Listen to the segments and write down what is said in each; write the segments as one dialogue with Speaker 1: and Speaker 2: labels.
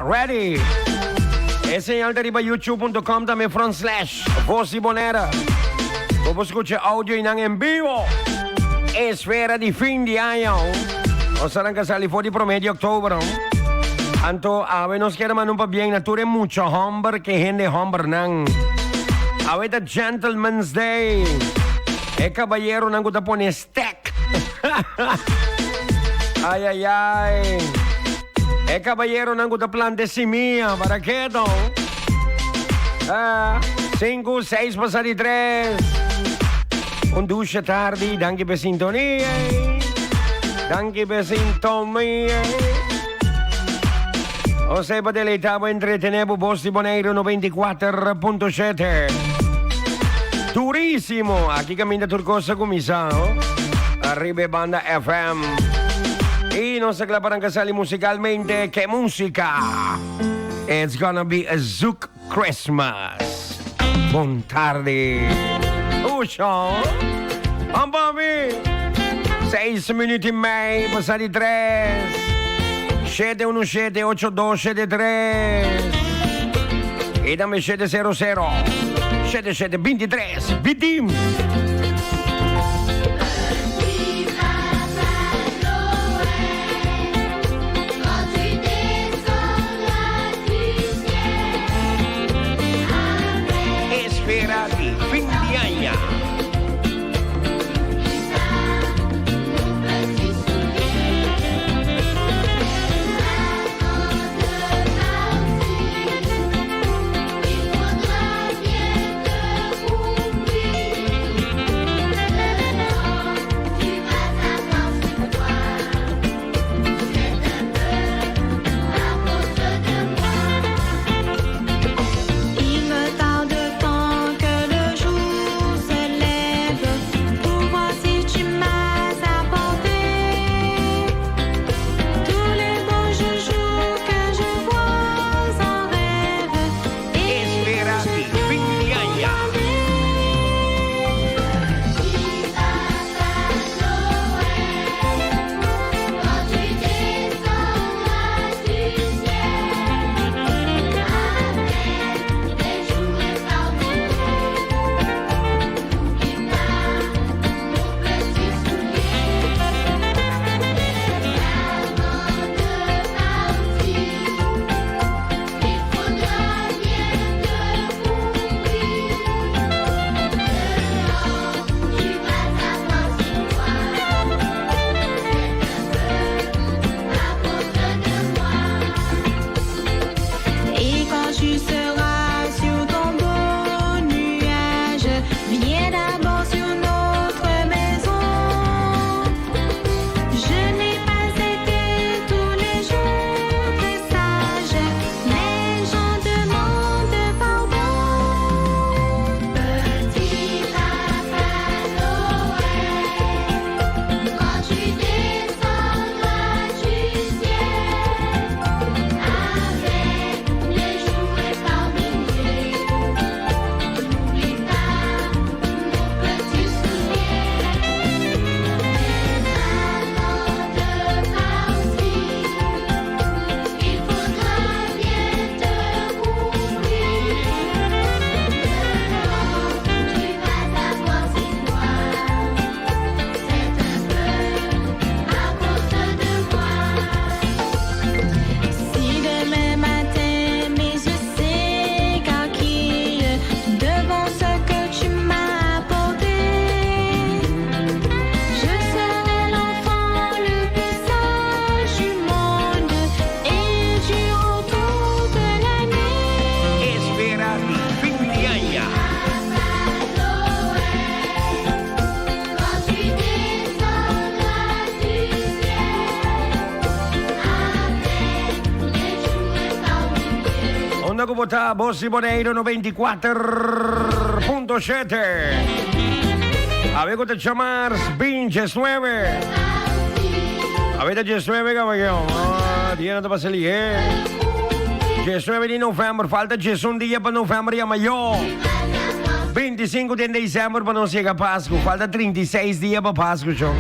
Speaker 1: Ready! E señal ta riba youtube.com tambe front slash Voz di Bonaire. Bo por scucha audio y nan en vivo. Esfera di fin di aña. Nos a ranca sali for di prome di october. Anto awe nos kier manda un pabien na tur e mucha homber ke hende hombernan. Awe ta Gentleman's Day. E caballeronan cu ta pone stek. Ay ay ay. E caballeronan cu ta planta e simia. Para keto. Ah, cinco, seis pasa di tres. Un dusha tardi, danki pe sintonia. Danki pe sintonia. José pa deleitá bo, entretené bo, Bos di Boneiru 94.7. Durísimo! Aki kaminda tur kos a kuminsá, oh. Arriba e banda FM. I nos ta kla pa ranka sali musikalmente. Ke músika! It's gonna be a zoek Christmas. Bon tardi. Usho. An papi. Seis minuut y mei pasa di tres. 717 8273. Y tambe 700 7723. Bitim. Espera di fin di aña. Espera di fin di aña. Espera di fin di aña. Unda ku bo ta, Bos di Boneiru 94.7. Awe ku ta djamars 29. Awe ta 19 caballero. Ah, dia no ta pasa lihe. 19 di november, falta 11 dia pa november ya mayo. 25 di december pa nos yega Pascu. Falta 36 dia pa Pascu, cho.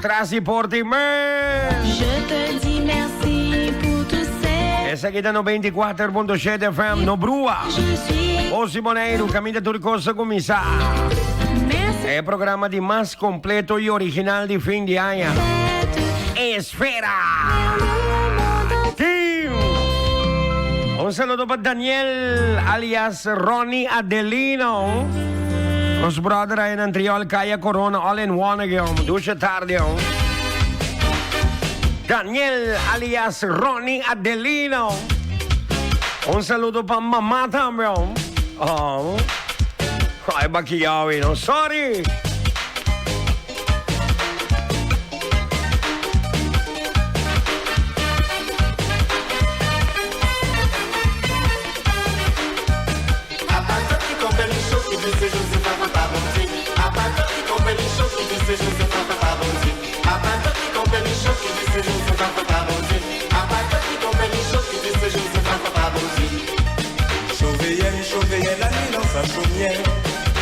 Speaker 1: Tras di porta y mes.
Speaker 2: Je te dis merci pour tous ces.
Speaker 1: Esaki ta 94.7 FM, no brua. Voz di Boneiru, kaminda tur kos a kuminsá. E programa di mas kompleto i original di fin di aña. Esfera! Team! Un saludo pa Daniel alias Ronnie Adelino. Nos brother ahí en Antriol, Kaya Corona, all in one again. Duche tarde. Daniel alias Ronnie Adelino. Un saludo pa mamá tambe. Oh. Ay, bakiyawi, no? Sorry.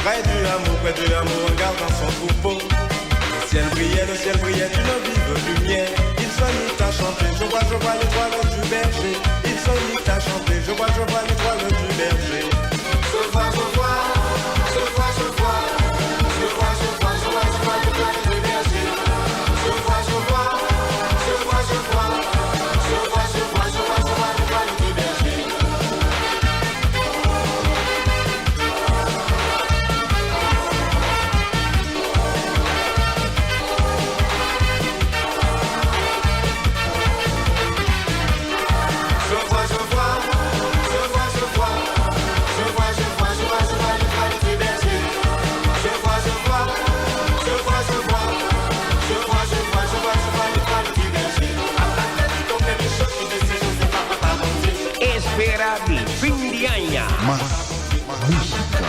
Speaker 2: Près du hameau, près du hameau, en gardant son troupeau. Le ciel brillait, le ciel brillait d'une vive lumière. Il se mit à chanter, je vois, je vois l'étoile du berger. Il se mit à chanter, je vois, je vois l'étoile du berger. Je vois, je vois, je vois, je vois. Je vois, je vois, je vois, je vois l'étoile du berger. Je vois, je vois, je vois, je vois. Je vois, je vois, je vois, je vois l'étoile du berger. Je vois, je vois, je vois, je vois. Je vois, je vois, je vois, je vois l'étoile du berger. Je vois, je vois, je vois, je vois. Je vois, je vois, je vois, je vois l'étoile du berger.
Speaker 1: Esfera di fin di aña.
Speaker 3: Mas músika.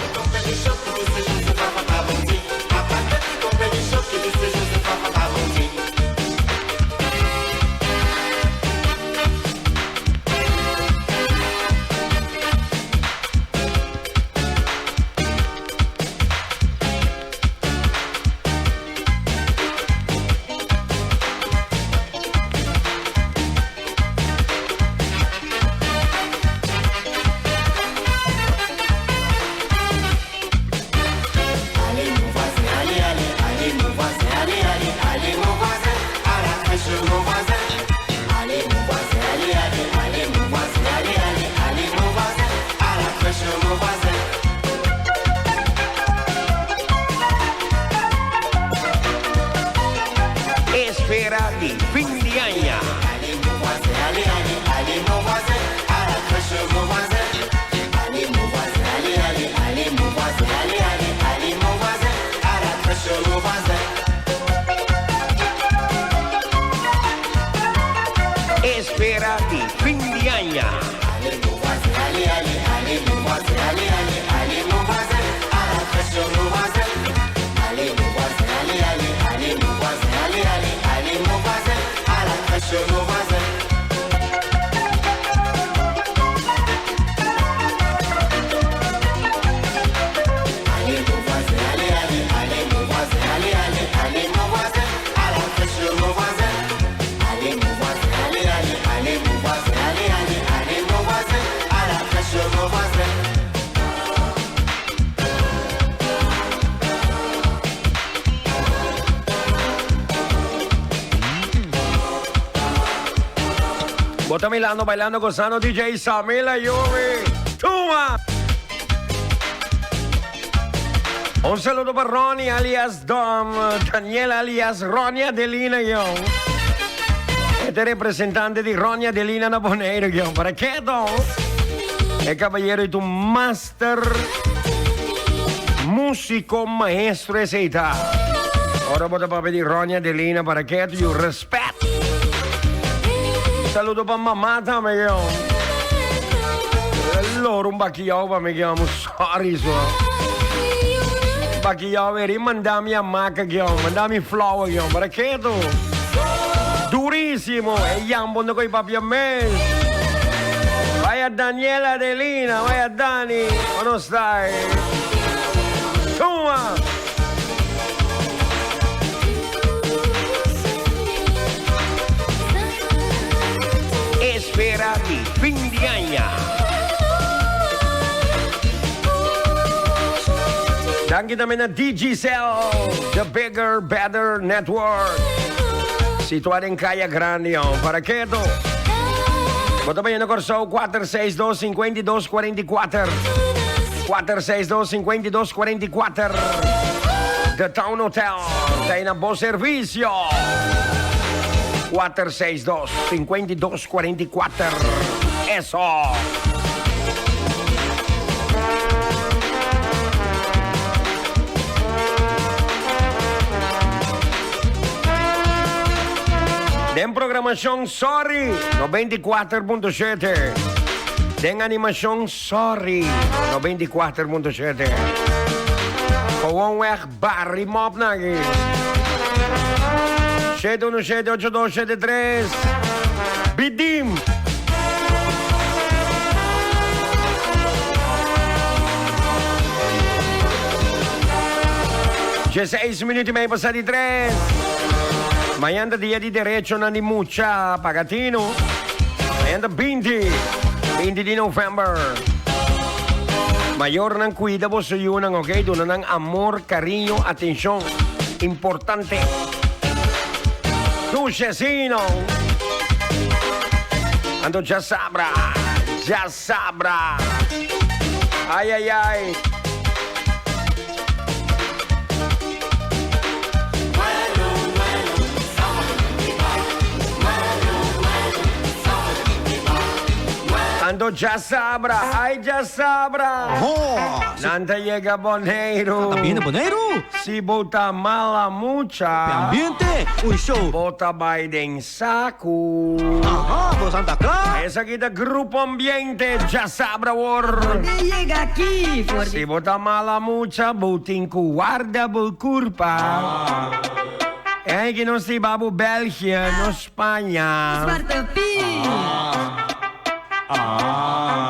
Speaker 2: Allez mon voisin, allez, allez, allez mon voisin, allez, allez, allez mon voisin, à la crèche mon voisin. Allez mon voisin, allez, allez, allez mon voisin, allez, allez, allez mon voisin, à la crèche mon voisin.
Speaker 1: Esfera di fin di aña.
Speaker 2: Allez mon voisin, allez, allez, allez mon voisin, à la crèche mon voisin. Allez mon voisin, allez, allez, allez mon voisin, allez, allez, allez mon voisin, à la crèche mon voisin.
Speaker 1: Esfera di fin di aña.
Speaker 2: Allez mon voisin, allez, allez, allez mon voisin, allez, allez, allez mon voisin, à la crèche mon voisin. Allez mon voisin, allez, allez, allez mon voisin, allez, allez, allez mon voisin, à la crèche mon voisin. Allez mon voisin, allez, allez, allez mon voisin, allez, allez, allez mon voisin, à la crèche mon voisin. Allez mon voisin, allez, allez, allez mon voisin, allez, allez, allez mon voisin, à la crèche mon voisin.
Speaker 1: Bo ta mirando, bailando, gozando DJ Samila Yuri. Tuma! Un saludo pa Ronnie alias Dom, Daniel alias Ronnie Adelina, yo. E ta representante di Ronnie Adelina na Bonaire, yo. Para keto? E caballero y tu master músico maestro esey ta. Ora bo ta papia di Ronnie Adelina para keto you respect. Saludo pa mama tambe, yo. Loro un bakiyao pa mi, yo. Sorry, so. Bakiyao eri manda mi hamaca, yo. Manda mi flower, yo. Para keto? Durísimo. E yambo no koi papia mes. Vaya Daniela Adelina, vaya Dani. ¿Cómo está? Tuma! Esfera di fin. Danki tambe na Digicel, the bigger, better network. Situá den Kaya Grandi, oh. Para keto. Bo ta bayendo Kòrsou 462 52 44. 462 52 44. The Town Hotel ta na bo servisio. 462 52 44. Eso. Den programashon Sorry 94.7. Den animashon Sorry 94.7. Gewoonweg Barry Mop naki. 717 8273. Bidim. Dieseis minuut i mei pasa di tres. Mañan ta dia di derechonan di mucha, paga tinu. Mañan ta binti, binti di november. Mayornan cuida boso yunan, ok? Duna nan amor, cariño, atencion. Importante. Dushecino. Anto ya sabra, ya sabra. Ay, ay, ay. Anto djasabra, ay djasabra. Nan ta yega Boneiru.
Speaker 4: Ta bini Boneiru.
Speaker 1: Si bo ta mala mucha.
Speaker 4: Ambiente, un show.
Speaker 1: Bo ta bai den saku.
Speaker 4: Aha, bo Santa Claus.
Speaker 1: Esaki ta Grupo Ambiente, djasabra awor.
Speaker 5: Por di yega aki, for di.
Speaker 1: Si bo ta mala mucha, bo tin ku warda bo kurpa. Ei, nos tin babu België, no Spaña.
Speaker 5: Zwarte Piet.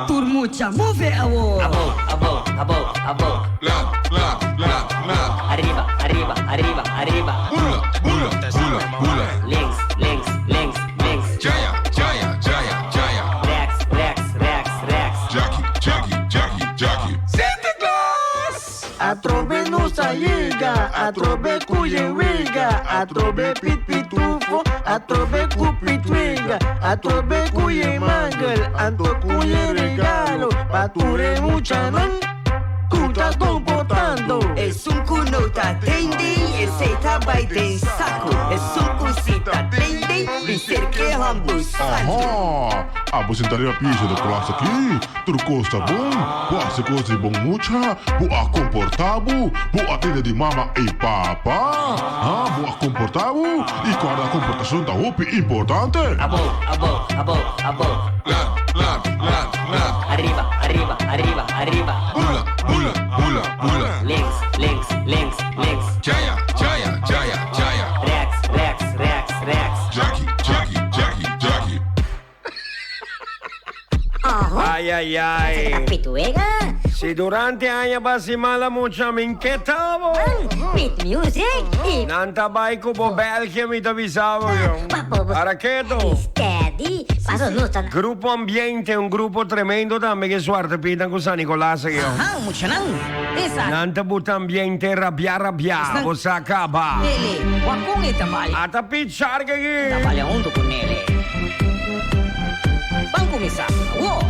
Speaker 5: Tur mucha move awor.
Speaker 6: Abou, abou, abou, abou.
Speaker 3: La, la, la, la.
Speaker 6: Ariba, ariba, ariba, ariba.
Speaker 3: Bula, bula, bula, bula.
Speaker 6: Links, links, links, links.
Speaker 3: Jaya, jaya, jaya, jaya.
Speaker 6: Rechts, rechts, rechts, rechts.
Speaker 3: Jackie, Jackie, Jackie, Jackie.
Speaker 2: Sinterklaas!
Speaker 7: Atrobe nos a yega, atrobe ku yen wega, atrobe pit pitufo, atrobe ku pitwega, atrobe ku yen mangel, anto ku yen regalo, pa tur e muchanan ku ta komportando.
Speaker 5: Esun ku no ta tende, esei ta bai den saku. Esun ku si ta tende, bin serk'e hambu santu.
Speaker 3: Aha! Abo sinta riba piso di klas aki. Tur kos ta bon, bo a hasi kos di bon mucha, bo a komportá bo, bo a tende di mama i papa, ha, bo a komportá bo, i kòrda komportashon ta hopi importante.
Speaker 6: Abou, abou, abou, abou.
Speaker 3: Land, land, land, land.
Speaker 6: Ariba, ariba, ariba, ariba.
Speaker 3: Bula, bula, bula, bula.
Speaker 6: Links, links, links, links.
Speaker 3: Jaya, jaya, jaya, jaya.
Speaker 6: Rechts, rechts, rechts, rechts.
Speaker 3: Jackie, Jackie, Jackie, Jackie.
Speaker 1: Ay, ay, ay.
Speaker 8: Pituega.
Speaker 1: Si durante aña basi mala mucha min ketabo.
Speaker 8: With music y
Speaker 1: Nan ta bai ku bo België mi ta bisabo yo. Para keto.
Speaker 8: steady. Paso no tan.
Speaker 1: Grupo Ambiente, un grupo tremendo tambe ke Zwarte Piet ku San Nicolas yo.
Speaker 5: Aha, muchanan. Esa.
Speaker 1: Nan ta buta ambiente rabia rabia, bo sa kaba.
Speaker 5: Nele, wakon e tabal.
Speaker 1: Ata Piet Shark aki.
Speaker 5: Tabal hunto ku Nele. Ban kuminsá. Awo.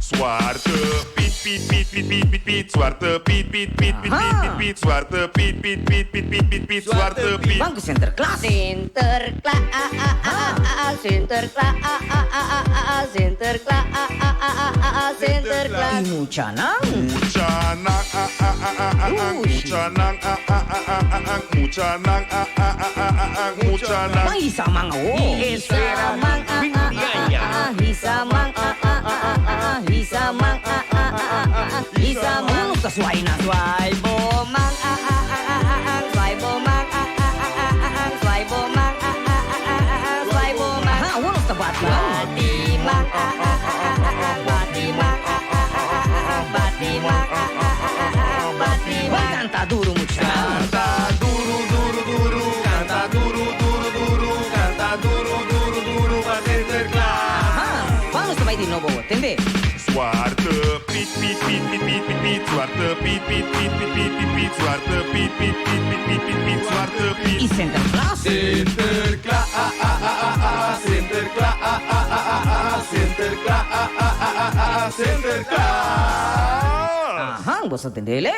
Speaker 2: Zwarte Piet, Piet, Piet, Piet, Piet, Piet, Piet, Zwarte Piet, Piet, Piet, Piet, Piet, Piet, Piet, Zwarte Piet, Piet, Piet, Piet, Piet, Piet, Piet, Zwarte Piet.
Speaker 5: Ban ku Sinterklaas.
Speaker 8: Sinterklaas, Sinterklaas, Sinterklaas, Sinterklaas.
Speaker 5: I muchanan.
Speaker 2: Muchanan, ah, ah, ah, ah, ah, ah, muchanan, ah, ah, ah, ah, ah, ah, muchanan, ah, ah, ah, ah, ah, ah, muchanan.
Speaker 5: Ban hisa man awo.
Speaker 8: Hisa man, ah, ah, ah, ah, hisa man, ah, ah, ah, ah, ah, hisa man, ah, ah, ah, ah, ah, hisa man.
Speaker 5: Nos ta swai na.
Speaker 8: Swai bo man, ah, ah, ah, ah, ah, ah, swai bo man, ah, ah, ah, ah, ah, ah, swai bo man, ah, ah, ah, ah, ah, ah, swai bo man.
Speaker 5: Aha, awo nos ta bati man.
Speaker 8: Bati man, ah, ah, ah, ah, ah, ah, bati man, ah, ah, ah, ah, ah, ah, bati man, ah, ah, ah, ah, ah, ah, bati
Speaker 5: Ban
Speaker 8: man.
Speaker 5: kanta duru muchanan.
Speaker 2: Canta duro, duro, duro, canta duro, duro, duro, canta duro, duro, duro, pa Sinterklaas.
Speaker 5: Aha, ban nos ta bai di nobo. Tende.
Speaker 2: Zwarte Piet. Piet, Piet, Piet, Piet, Piet, Piet, Piet, Zwarte Piet, Piet, Piet, Piet, Piet, Piet, Piet, Zwarte Piet, Piet, Piet, Piet, Piet, Piet, Piet, Zwarte Piet.
Speaker 5: I Sinterklaas.
Speaker 2: Sinterklaas, Sinterklaas, Sinterklaas, Sinterklaas.
Speaker 5: Ahan, boso tendele.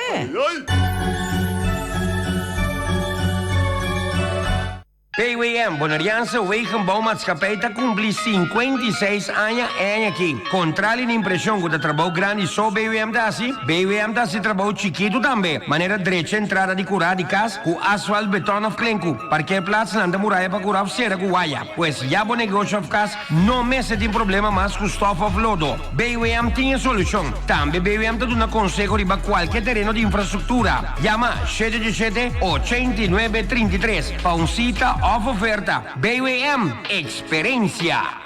Speaker 1: BWM, Boneriaanse Wegenbouwmaatschappij, ta kumpli 56 aña e aña aki. Kontrali na impreshon ku ta trabou grandi so BWM ta hasi, BWM ta hasi trabou chikitu tambe, manera drecha entrada di kurá di kas ku asfalt, beton òf klenku, parkeerplaats, lanta muraya pa kurá òf sera ku waya. Pues ya bo negosio òf kas no mester tin problema mas ku stòf òf lodo. BWM tin e solushon. Tambe BWM ta duna konseho riba kualke tereno di infrastruktura. Yama 787 89 33 pa un sita òf oferta. BWM, eksperensia!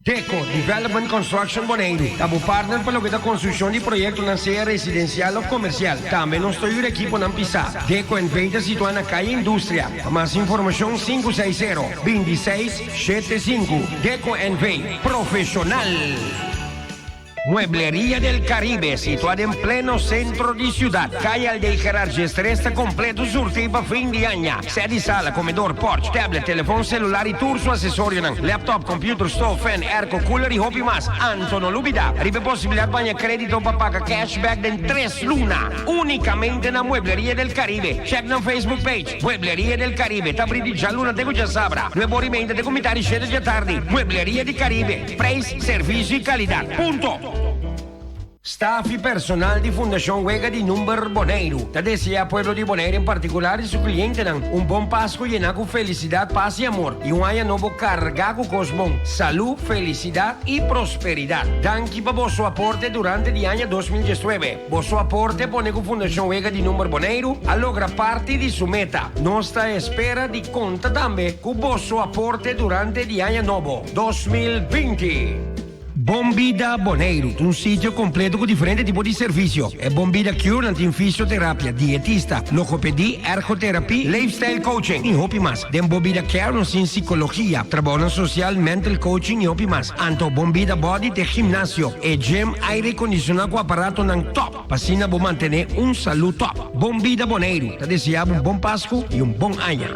Speaker 1: Deco Development Construction Boneiru ta bo partner pa loke ta konstrukshon di proyektonan sea residensial òf komersial. Tambe nos ta yuda ekiponan pisá. Deco NV ta situá na Kaya Industria. Pa mas informashon 560 26 75. Deco NV, profeshonal! Muebleria del Caribe, situá den pleno sentro di siudat, Kaya Aldey Gerard Gestres ta kompleto surtí pa fin di aña. Sèt di sala, komedor, pòrch, tablet, telefòn selular i tur su asesorionan, laptop, computer, stoof, fèn, airco, cooler i hopi mas. Anto no lubidá riba e posibilidat pa haña krédito pa paga cashback den tres luna. Únikamente na Muebleria del Caribe. Chèk nan Facebook page, Muebleria del Caribe. Ta abrí di djaluna te ku djasabra, nuebe ora i meinta te ku mitá di shete djatardi. Muebleria di Caribe. Prijs, servicio y calidad. Punto! Staf y personal di Fundacion Wega di Number Boneiru ta desea pueblo di Bonaire en particular y su clientenan un bon Pasco llena cu felicidad, paz y amor y un aña nobo carga cu cos bon, salud, felicidad y prosperidad. Danki pa boso aporte durante di aña 2019. Boso aporte pone cu Fundacion Wega di Number Boneiru a logra parti di su meta. Nos ta espera di conta tambe cu boso aporte durante di aña nobo. 2020. Bon Bida Boneiru ta un sitio kompleto ku diferente tipo di servisio. E Bon Bida Cure nan tin fisioterapia, dietista, logopedi, ergoterapie, leefstijl coaching i hopi mas. Den Bon Bida Care nos tin sikologia, trabounan sosial, mental coaching i hopi mas. Anto Bon Bida Body ta e gimnasio, e gym aire kondishoná ku aparatonan top pa asina bo mantené un salú top. Bon Bida Boneiru ta deseá bo un bon Pasku i un bon aña.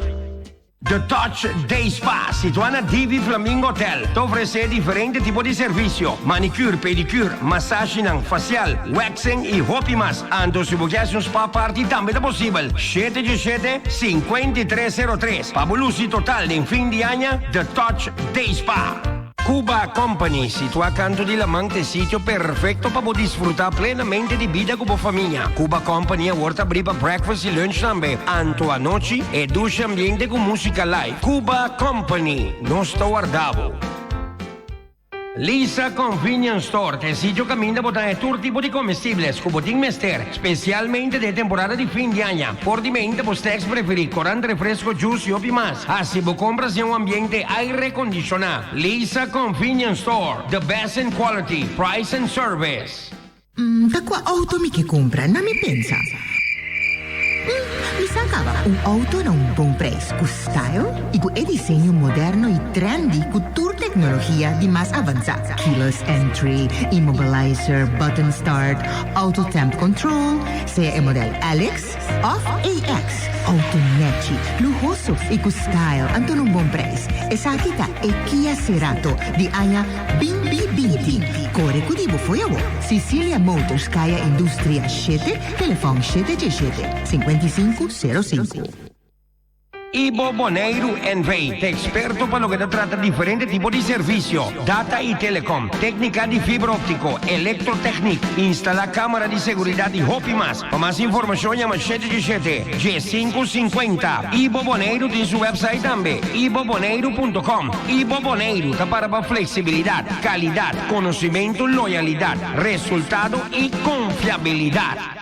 Speaker 1: The Touch Day Spa, situá na Divi Flamingo Hotel, ta ofresé diferente tipo di servisio, manicure, pedicure, masashinan, facial, waxing i hopi mas. Anto si bo ke hasi un spa party tambe ta posibel. Shete djeshete, 5303 Pa bo lusi total den fin di aña, The Touch Day Spa. Cuba Company, situá kantu di laman, ta e sitio perfekto pa bo disfrutá plenamente di bida ku bo famia. Cuba Company awor ta abrí pa breakfast i lunch tambe. Anto anochi, e dushi ambiente ku músika live. Cuba Company, nos ta warda bo. Lisa Convenience Store ta e sitio kaminda bo ta haña tur tipo di comestibles ku bo tin mester, spesialmente den e temporada di fin di aña. For di meinta bo snacks preferí, korant, refresko, juice i hopi mas. Hasi bo compras den un ambiente aire condiciona. Lisa Convenience Store, the best in quality, price and service.
Speaker 9: Mm, ta cua auto mi ke cumpra? Na mi pensa. Mm, mi sa caba. Un auto na un bon prijs, cu style y cu e diseño moderno y trendy cu tur tecnologia di mas avansa. Keyless entry, immobilizer, button start, auto temp control, sea e model LX, Of AX, auto nechi, luhoso y cu style anto na un bon prijs. Esaki ta e Kia Cerato di aña binti binti. Core cu di bo fo'i awo. Cicilia Motors Kaya Industria shete, telefon shete djeshete, 55 05.
Speaker 1: Ibo Boneiru NV ta eksperto pa loke ta trata diferente tipo di servisio, data i telecom, téknika di fibra óptiko, elektrotèknik, instalá kámara di seguridat i hopi mas. Pa mas informashon yama shete djeshete, djesinku sinkuenta. Ibo Boneiru tin su wèpsait tambe, iboboneiru punto com. Ibo Boneiru ta para pa fleksibilidat, kalidat, konosimentu, loyalidat, resultado i konfiabilidat.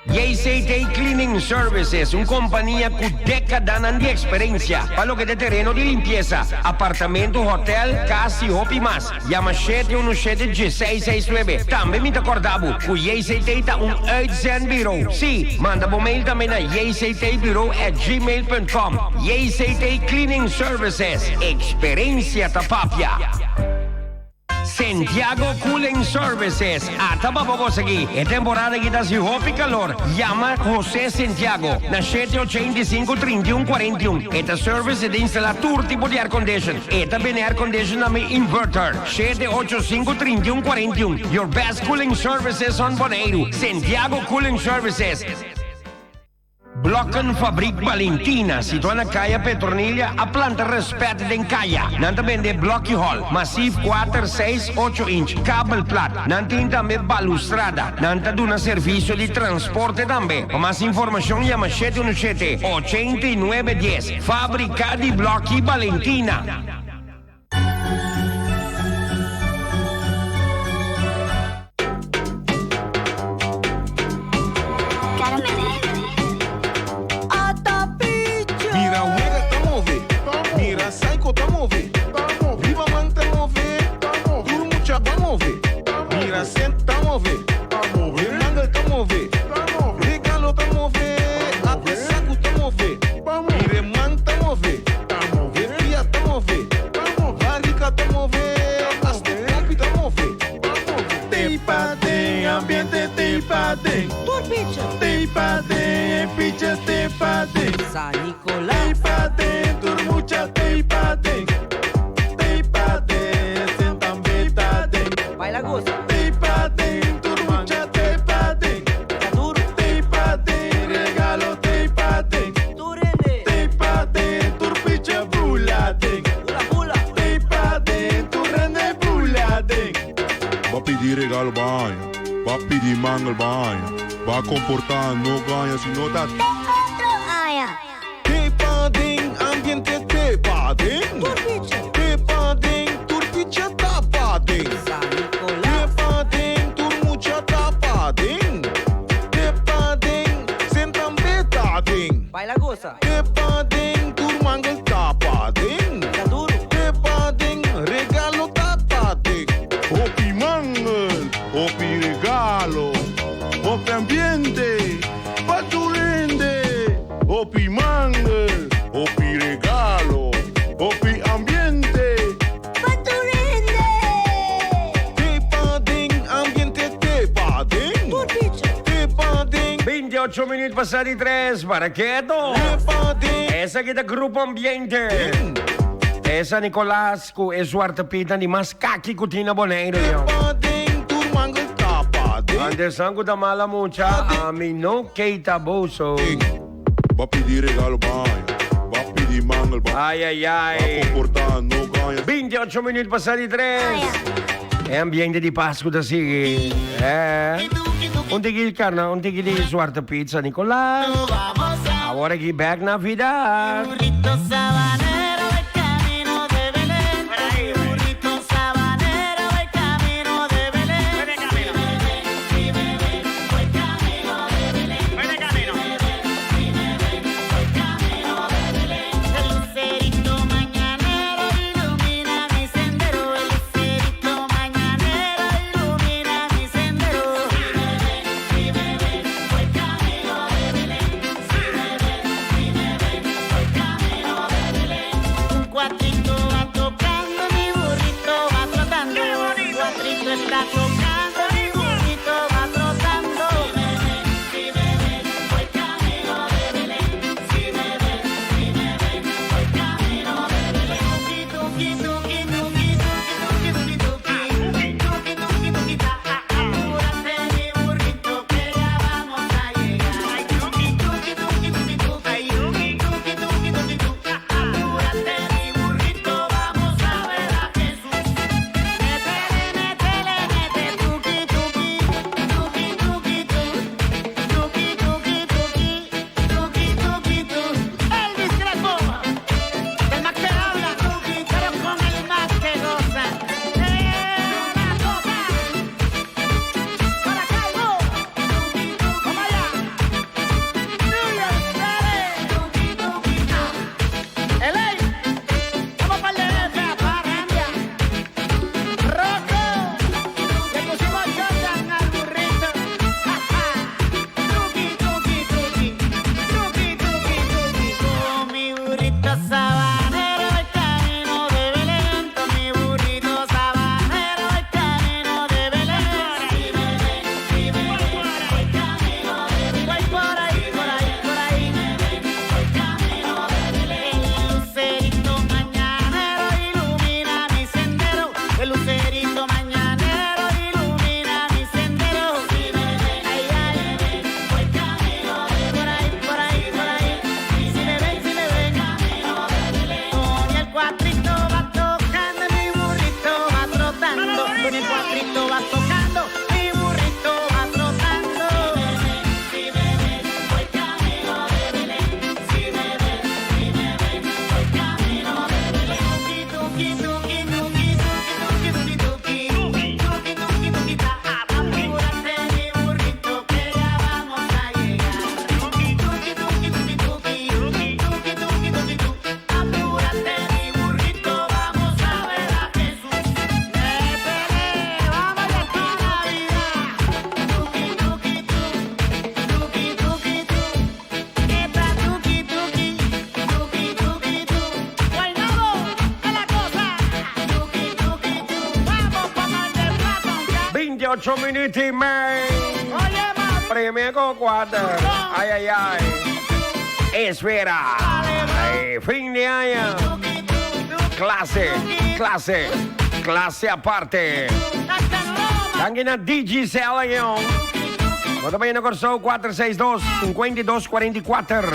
Speaker 1: JCT Cleaning Services, un kompania ku dékadanan di eksperensia pa loke ta tereno di limpiesa, apartamento, hotèl, kas i hopi mas. Yama shete unu shete dieseis seis nuebe. Tambe mi ta kòrda bo ku JCT ta un uitzendburo. Sí, manda bo mail tambe na jctbureau@gmail.com. JCT Cleaning Services, eksperensia ta papia. Santiago Cooling Services. Ata pa bo gosa aki. E temporada aki ta hasi hopi calor. Yama Jose Santiago na shete ochenta i sinku, trinta i un, kuarenta i un. E ta service e ta instala tur tipo di air condition. E ta bende air condition tambe inverter. Shete ocho sinku, trinta i un, kuarenta i un. Your best cooling services on Boneiru. Santiago Cooling Services. Blokkenfabriek Balentina, situá na Kaya Petronilia, a planta rèspèt den kaya. Nan ta bende blòki hòl, masif kuater, seis, ocho inch, kabel plat. Nan tin tambe balustrada. Nan ta duna servisio di transporte tambe. Pa mas informashon yama shete unu shete, ochenta i nuebe dies. Fábrika di Blòki Balentina.
Speaker 2: Mira wega ta move, mira psycho ta move, riba man ta move, tur mucha ba move, mira cent ta move, e mangel ta move, regalo ta move, ate saku ta move, mira e man ta move. E pia ta move, barrica ta move, hasta e pompi ta move. Tei pa den, ambiente tei pa den.
Speaker 5: Tur picha.
Speaker 2: Tei pa den, e picha tei pa den.
Speaker 5: San Nicolas.
Speaker 2: Tei pa den, tur mucha tei pa den. Tei pa den, sen tambe ta den.
Speaker 5: Baila goza.
Speaker 2: Tei pa den, tur mucha tei pa den.
Speaker 5: Ta duro.
Speaker 2: Tei pa den, regalo tei pa den.
Speaker 5: Tur hende.
Speaker 2: Tei pa den, tur picha bula den.
Speaker 5: Bula bula.
Speaker 2: Tei pa den, tur hende bula den.
Speaker 3: Ba pidi regalo baña, ba pidi mangel baña, ba comporta no gaña si no ta.
Speaker 8: Te otro aña.
Speaker 2: Tei pa den, ambiente tei pa den.
Speaker 5: Tur picha.
Speaker 2: Tei pa den, tur picha ta pa den.
Speaker 5: San Nicolas.
Speaker 2: Tei pa den, tur mucha ta pa den. Te pa den, sen tambe ta den.
Speaker 5: Baila goza.
Speaker 2: Te pa den, tur mangel ta pa den.
Speaker 5: Ta duro.
Speaker 2: Te pa den, regalo ta pa den.
Speaker 3: Hopi mangel, hopi regalo, hopi ambiente pa tur hende. Hopi mangel, hopi regalo, hopi ambiente.
Speaker 8: Pa tur hende.
Speaker 2: Te pa den, ambiente te pa den.
Speaker 5: Tur picha.
Speaker 2: Te pa den.
Speaker 1: 28 minuut pasa di tres, para keto.
Speaker 2: Te pa den.
Speaker 1: Esaki ta Grupo Ambiente. E San Nicolas ku e Zwarte Pietnan di mas kaki ku tin na Boneiru,
Speaker 2: Te
Speaker 1: yo.
Speaker 2: pa den, tur mangel ta pa den.
Speaker 1: Antes ku ta mala mucha, ami no keita boso.
Speaker 3: Ba pidi regalo baña, ba pidi mangel baña.
Speaker 1: Ay ay ay.
Speaker 3: Ba comporta no gaña.
Speaker 1: 28 minuut pasa di tres. E ambiente di Pascu ta sigui. Eh. Un tiki carna, un tiki di Zwarte Piet San Nicolas. Awor aki back na vida. 8 minuut i mei. Prime ko kuater. Ai ai ai. Esfera. Ai, fin di aña. Clase, clase, clase aparte. Danki na Digicel año. Bo ta bayendo Kòrsou 462 5244.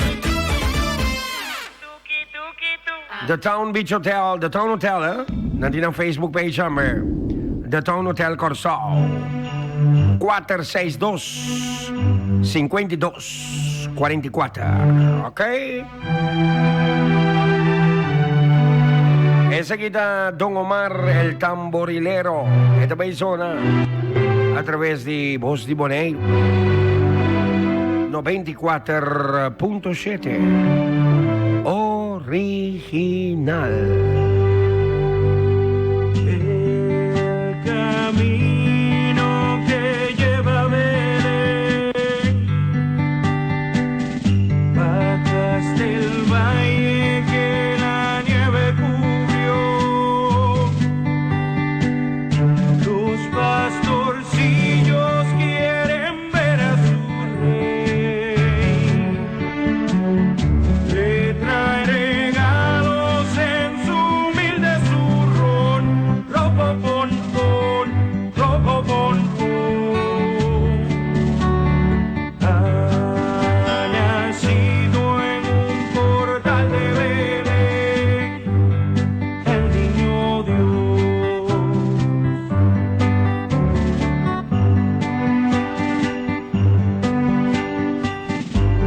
Speaker 1: The Town Beach Hotel, The Town Hotel, eh? Nan tin nan Facebook page tambe. The Town Hotel Kòrsou. 462 52 44. Ok? Esaki ta Don Omar el Tamborilero. E ta bay zona a traves di Voz di Boneiru. 94.7 Original.
Speaker 10: El camino que lleva a Belén Bajaste el valle que la nieve cubrió Los pastorcillos quieren ver a su rey Le traen regalos en su humilde zurrón Rojo pon pon, rojo pon pon Ha nacido en un portal de Belén el niño Dios.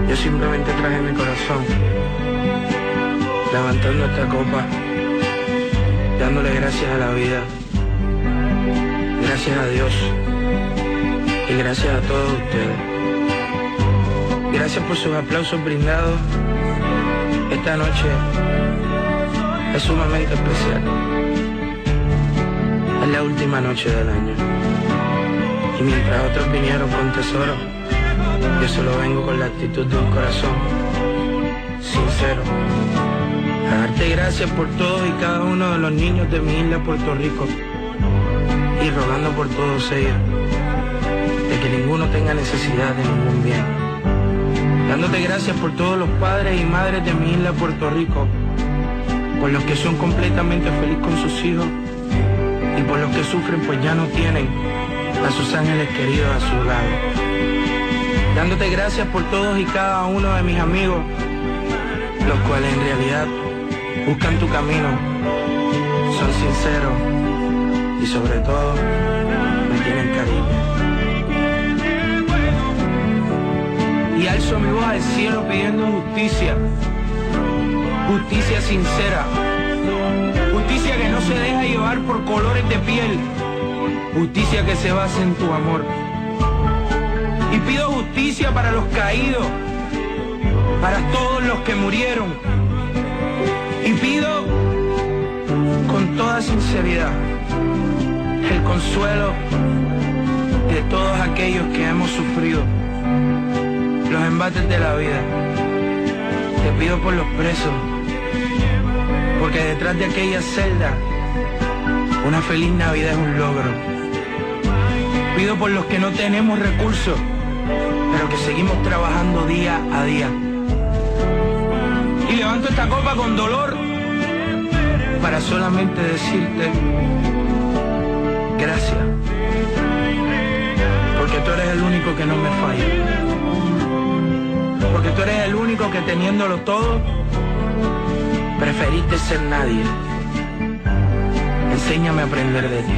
Speaker 7: Yo simplemente traje mi corazón, levantando esta copa, dándole gracias a la vida, gracias a Dios y gracias a todos ustedes. Gracias por sus aplausos brindados. Esta noche es sumamente especial. Es la última noche del año. Y mientras otros vinieron con tesoro, yo solo vengo con la actitud de un corazón sincero. A darte gracias por todos y cada uno de los niños de mi isla Puerto Rico y rogando por todos ellos de que ninguno tenga necesidad de ningún bien. Dándote gracias por todos los padres y madres de mi isla Puerto Rico, por los que son completamente felices con sus hijos y por los que sufren pues ya no tienen a sus ángeles queridos a su lado. Dándote gracias por todos y cada uno de mis amigos, los cuales en realidad buscan tu camino, son sinceros y sobre todo me tienen cariño. Y alzo mi voz al cielo pidiendo justicia, justicia sincera, justicia que no se deja llevar por colores de piel, justicia que se basa en tu amor. Y pido justicia para los caídos, para todos los que murieron. Y pido con toda sinceridad el consuelo de todos aquellos que hemos sufrido los embates de la vida. Te pido por los presos, porque detrás de aquella celda, una feliz Navidad es un logro. Pido por los que no tenemos recursos, pero que seguimos trabajando día a día. Y levanto esta copa con dolor para solamente decirte gracias. Porque tú eres el único que no me falla. Porque tú eres el único que teniéndolo todo, preferiste ser nadie. Enséñame a aprender de ti.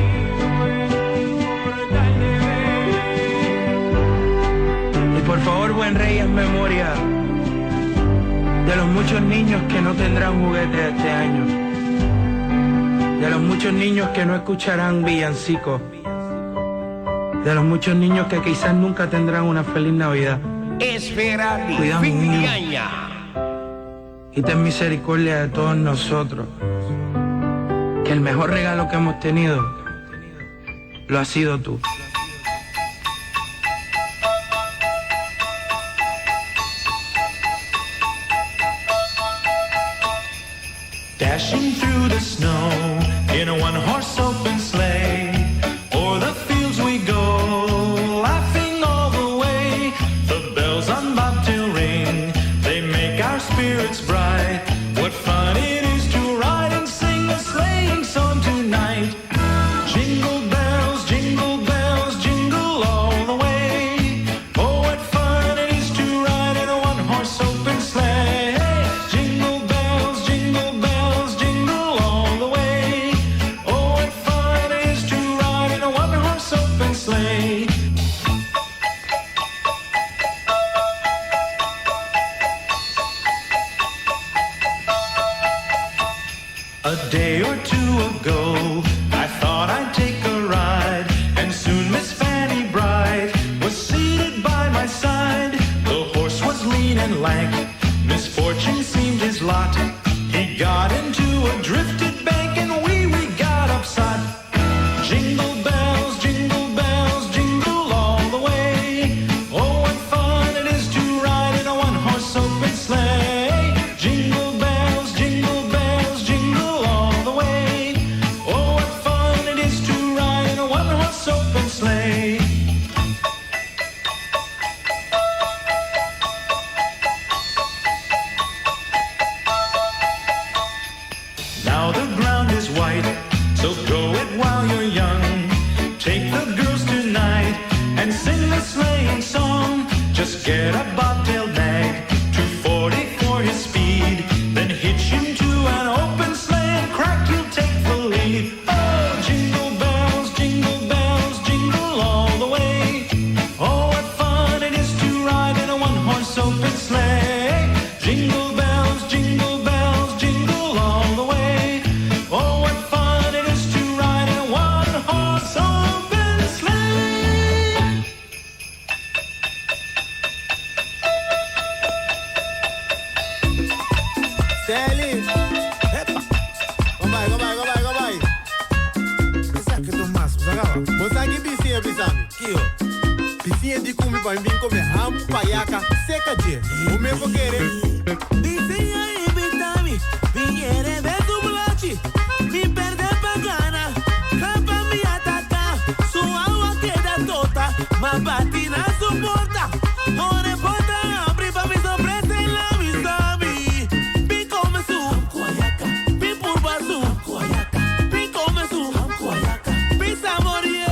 Speaker 7: Y por favor, buen rey, haz memoria de los muchos niños que no tendrán juguetes este año. De los muchos niños que no escucharán villancicos. De los muchos niños que quizás nunca tendrán una feliz Navidad.
Speaker 1: Esfera di
Speaker 7: Cuida a mi
Speaker 1: fin di
Speaker 7: niño.
Speaker 1: aña.
Speaker 7: Y ten misericordia de todos nosotros. Que el mejor regalo que hemos tenido lo has sido tú.
Speaker 10: Dashing through the snow in a one horse open sleigh. O'er the fields we go, sleigh. Now the ground is white, so go it while you're young. Take the girls tonight and sing the sleighing song. Just get a bobtail nag, 240 for his speed. Then hitch him to an open sleigh and crack, you'll take the lead. Oh, jingle bells, jingle bells, jingle all the way. Oh, what fun it is to ride in a one-horse open sleigh. Jingle bells, jingle bells, jingle all the way. Oh, what fun it is to ride in a one-horse open sleigh.
Speaker 2: Sally, epa. Kom bij, kom bij, kom bij, kom bij. Isa que mas, usagawa. Você que bisi bisami. Kio. Bisi di kumi pa mbin come ham payaka seca je. O mesmo querer.
Speaker 7: Vizinha invitami, viene de tu blochi, mi perde pagana, capa mi ataca, su agua queda tota, ma patina su porta, ore porta abri pa mi sorpresa en la misabi, mi come su, mi purba su, mi come su, mi saborie,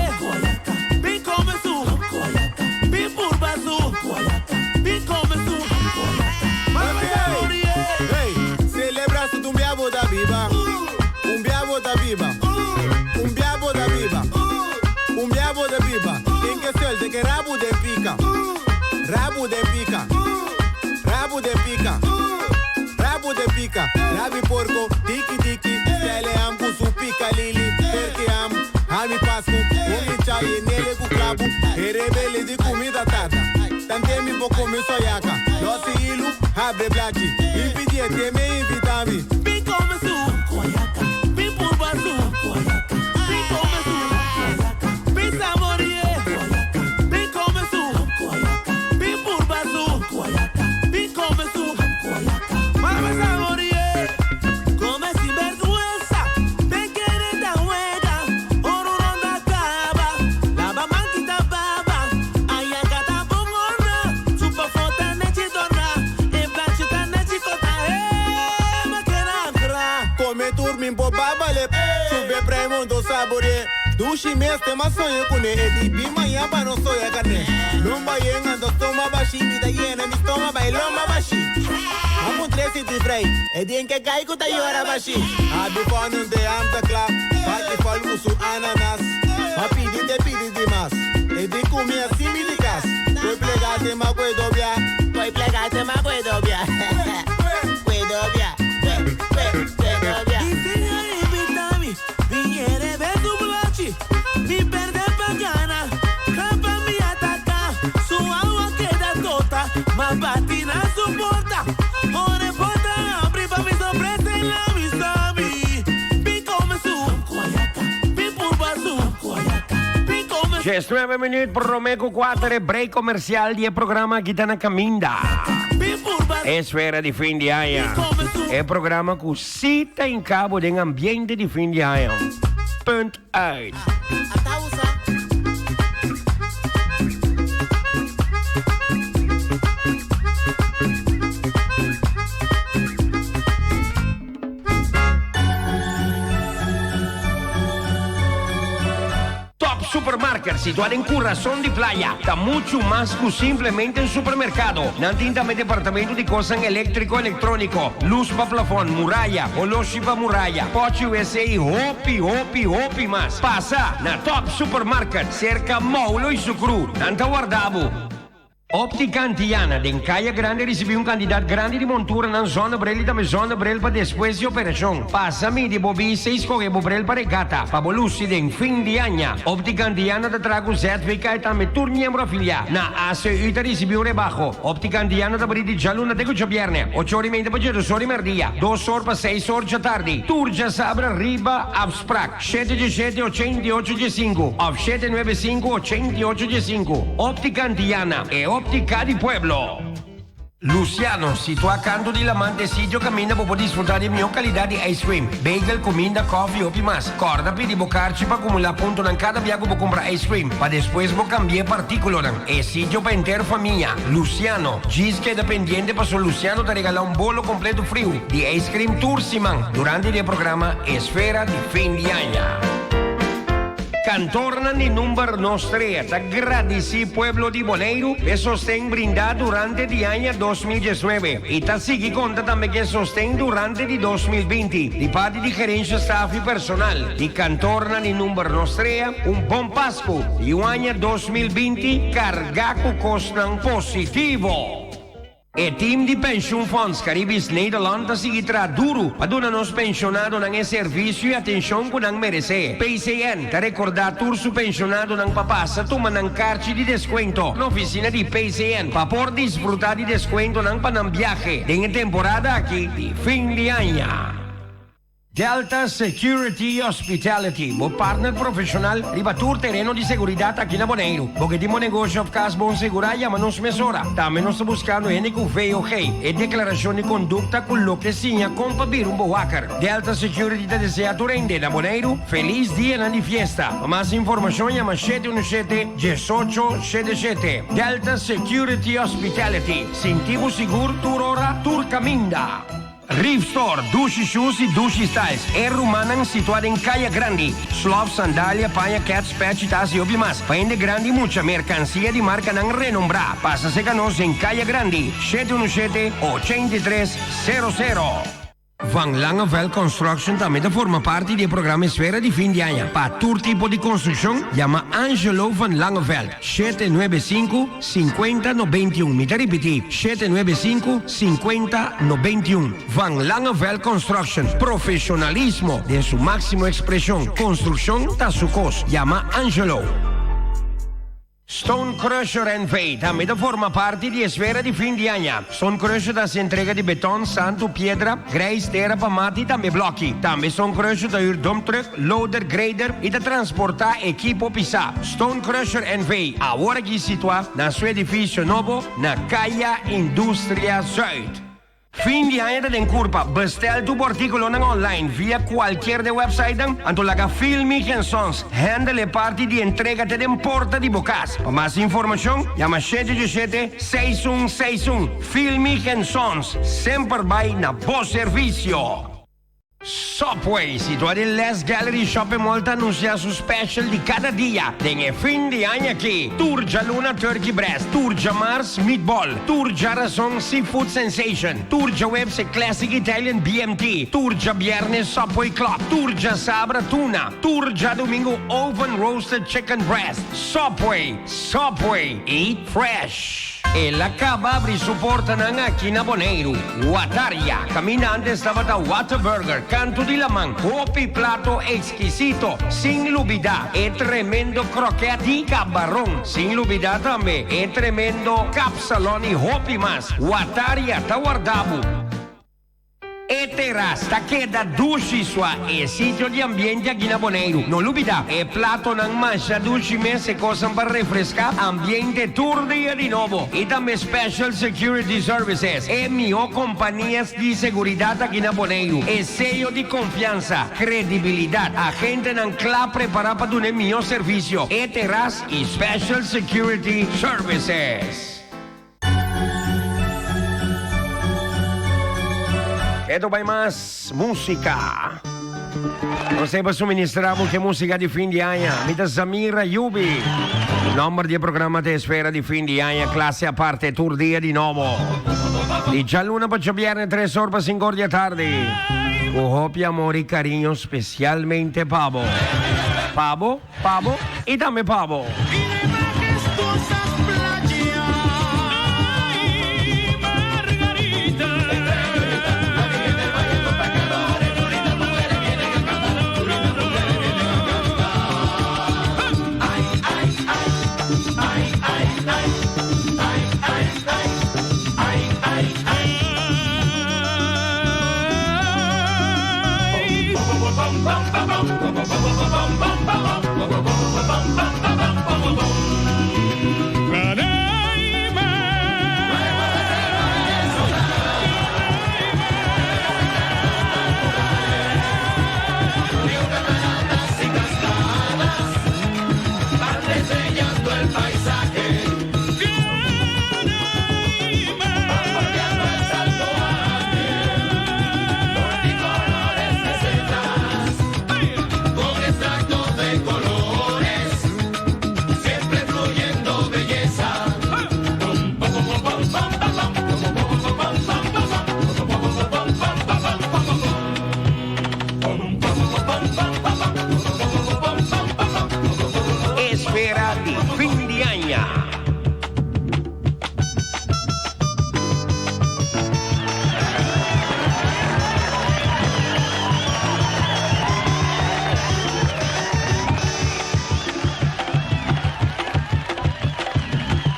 Speaker 7: mi come su, mi purba su, mi come su,
Speaker 2: Hey, celebra su un da viva. Un biabo da viva. Un biabo da viva. Un biabo da viva. Tem que ser de que rabo de pica. Rabo de pica. Rabo de pica. Rabo de pica. Rabi porco, tiki tiki. Tele am su pica lili. Perché am, ami pascu. Umi chai nele ku klabu. Erebele di comida tata. Tante mi bo come soyaka. Dosi ilu, abre blachi. Impidie te me invitami.
Speaker 7: Mi come su, mi purba su, mi come su, mi saborie, mi come su, mi purba su, mi come su, mama saborie, come sinvergüenza, te quiere ta juega, oro ronda cava, lava manquita baba, ayaka bongona, chupa fota nechi dona, en planchita nechi kota, eh, makena kra.
Speaker 2: Come turmin po babale. Sube premundo sabore. Dushi mes tema sonho kune edi bima yamba no soya carne. Lumba yenga ando toma bashi vida llena mi toma bailoma bashi. Vamos tres e de frei. Edi en que caigo ta llora bashi. Abi fonu de amta kla. Pati fal usu ananas. Ma pidi te pidi dimas. Edi kumi assim mi de cas. Koi plegate ma koi dobia.
Speaker 7: Koi plegate ma koi dobia. Koi dobia. Koi dobia. Vizinha invitami, viene de tu blochi, mi perde pagana, capa mi ataca, su agua queda tota, ma patina su porta, ore porta abri pa mi sorpresa en la misabi, mi come su, mi purba su, mi come
Speaker 1: 19 minuut, Promeco 4, break comercial di programa Gitana Caminda. Esfera di fin di aña. E programa cu cita in cabo den ambiente di fin di aña. Punt uit. Top Supermarket, situado en Corazón de Playa, está mucho más que simplemente un supermercado. Nan tin tambe departamento di cos electrico electronico, luz pa plafond, muraya, oloshi pa muraya, pochi WC y hopi, hopi, hopi mas. Pasa na Top Supermarket, cerca Maulo y Sucru. Nan ta warda bo. Optica Antiana, den Caya Grande recibi un cantidad grandi di montura nan zonnebril y tambe zonnebril pa despues di operacion. Pasa midi bo bista y scoge bo bril pa regata, pa bo luci den fin di aña. Optica Antiana ta traha cu ZVK y tambe tur miembro afilia na ACU ta ricibi un rebaho. Optica Antiana ta bri di djaluna te cu djabierne, ocho or y media pa djedos or y merdia, dos or pa seis or djatardi. Tur djasabra riba afsprak. 717 88 15 of 795 88 15. Óptica Antiana, e óptica di pueblo. Luciano, situá kantu di laman ta e sitio kaminda bo por disfrutá di e mihó kalidat di ice cream, bagel, kuminda, kòfi i hopi mas. Kòrda pidi bo karchi pa akumulá puntonan kada bia ku bo kumpra ice cream, pa despues bo kambi'é pa artíkulonan. E sitio pa henter famia. Luciano, djis keda pendiente paso Luciano ta regalá un bolo kompleto friu di ice cream tur siman durante di e programa Esfera di Fin di Aña. Kantornan di number Nos Trea ta gradisí pueblo di Boneiru p'e sosten brindá durante di aña 2019 i ta sigui konta tambe ku e sosten durante di 2020 di parti di gerensha, staf i personal di Kantornan di number Nos Trea. Un bon Pasku i un aña 2020 kargá ku kosnan positivo! E tim di Pensioenfonds Caribisch Nederland ta sigui traha duru pa duna nos penshonadonan e servisio i atenshon ku nan meresé. PCN ta rekordá tur su penshonadonan pa pasa tuma nan karchi di deskuento na ofisina di PCN pa por disfrutá di deskuentonan pa nan biahe den e temporada aki di fin di aña. Delta Security Hospitality, bo partner profeshonal riba tur tereno di seguridat aki na Boneiru. Bo ke tin bo negoshi òf kas bon segurá, yama nos mesora. Tambe nos ta buskando hende ku VOG, e deklarashon di kondukta ku loke siña kon pa bira un bewaker. Delta Security ta deseá tur hende na Boneiru felis dianan di fiesta. Pa mas informashon yama shete unu shete, diesocho shete shete. Delta Security Hospitality, sinti bo sigur tur ora, tur kaminda. Reef Store, Dushi Shoes y Dushi Styles, e rumannan situa den Kaya Grandi. Slof, sandalia, paña, kets, pechi, tas y hopi mas. Pa hende grandi y mucha, mercancia di marcanan renombra. Pasa seca nos den Kaya Grandi, 717 83 00. Van Langeveld Construction tambe ta forma parti di e programa Esfera di Fin di Aña. Pa tur tipo di construccion, yama Angelo van Langeveld. 795 50 91. Mi ta ripití, 795 50 91. Van Langeveld Construction, profesionalismo den su máximo expresión. Construcción ta su kos. Yama Angelo. Stone Crusher NV tambe ta forma parti di esfera di fin di aña. Stone Crusher ta hasi entrega di beton, santu, piedra, grijs, tera pa mata i tambe blòki. Tambe Stone Crusher ta hür dump truck, loader, grader i ta transportá ekipo pisá. Stone Crusher NV. Awor aki situá na su edifisio nobo na Kaya Industria Zuid. Fin di aña ta den kurpa, bestel tur bo artíkulonan online via kualkier de websitenan, anto laga Filmig en Sons handle e parti di entrega te den porta di bo kas. Pa mas informashon, yama shete ocho shete, seis un seis un. Filmig en Sons, semper bai na bo servisio! Subway, situá den Les Gallery Shopping Mall ta anunsiá su special di kada dia den e fin di aña aki. Tur djaluna Turkey Breast, tur djamars Meatball, tur djarason Seafood Sensation, tur djaweps e Classic Italian BMT, tur djabièrnes Subway Club, tur djasabra Tuna, tur djadumingu Oven Roasted Chicken Breast. Subway, Subway, eat fresh! El a kaba abri su portanan aki na Boneiru. Wataria, kaminda antes tabata Whataburger, kantu di laman, hopi plato ekskisito, sin lubidá e tremendo krokèt di kabaron, sin lubidá tambe e tremendo kapsalon i hopi mas. Wataria ta warda bo. E teras ta keda dushi sua e sitio di ambiente aki na Boneiru. No lubida, e platonan masha dushi mes, e kosnan pa refreská ambiente tur dia di nobo. I tambe Special Security Services, e mihó kompanias di seguridat aki na Boneiru. E seyo di konfiansa, kredibilidat, agentenan kla prepará pa duna e mihó servisio. E teras i Special Security Services. Eto bai mas música. Nos ta suministrá bo ke música di fin di aña. Mi ta Zamir Ayubi. Nomber di e programa ta Esfera di Fin di Aña, clase aparte tur dia di nobo. Di djaluna pa djabierne tres or pa sinku or di atardi. Ku hopi amor i kariño spesialmente pa bo. Pa bo. Pa bo y tambe pa bo. di fin di aña.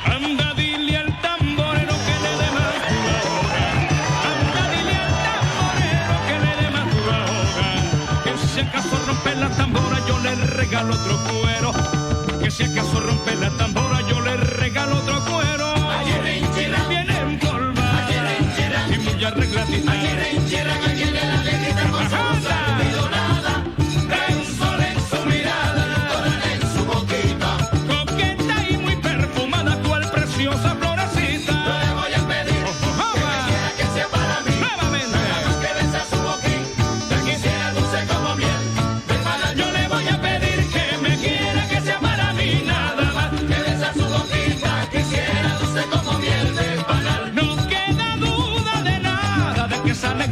Speaker 10: Anda, dile al tamborero que le dé más duro ahora. Anda, dile al tamborero que le dé más duro ahora. Que si acaso rompe la tambora, yo le regalo otro cuero. Que si acaso rompe la tambora, yo le regalo otro cuero. Viene en polva y muy arregladita. Anda. Un sol en su mirada, en su boquita. Coqueta y muy perfumada, cual preciosa florecita. Yo le voy a pedir que me quiera que sea para mí. Nuevamente. Nada más que besa su boquita, quisiera dulce como miel. De panal. Yo le voy a pedir que me quiera que sea para mí nada más que besa su boquita, quisiera dulce como miel de panal. No queda duda de nada de que esa negrita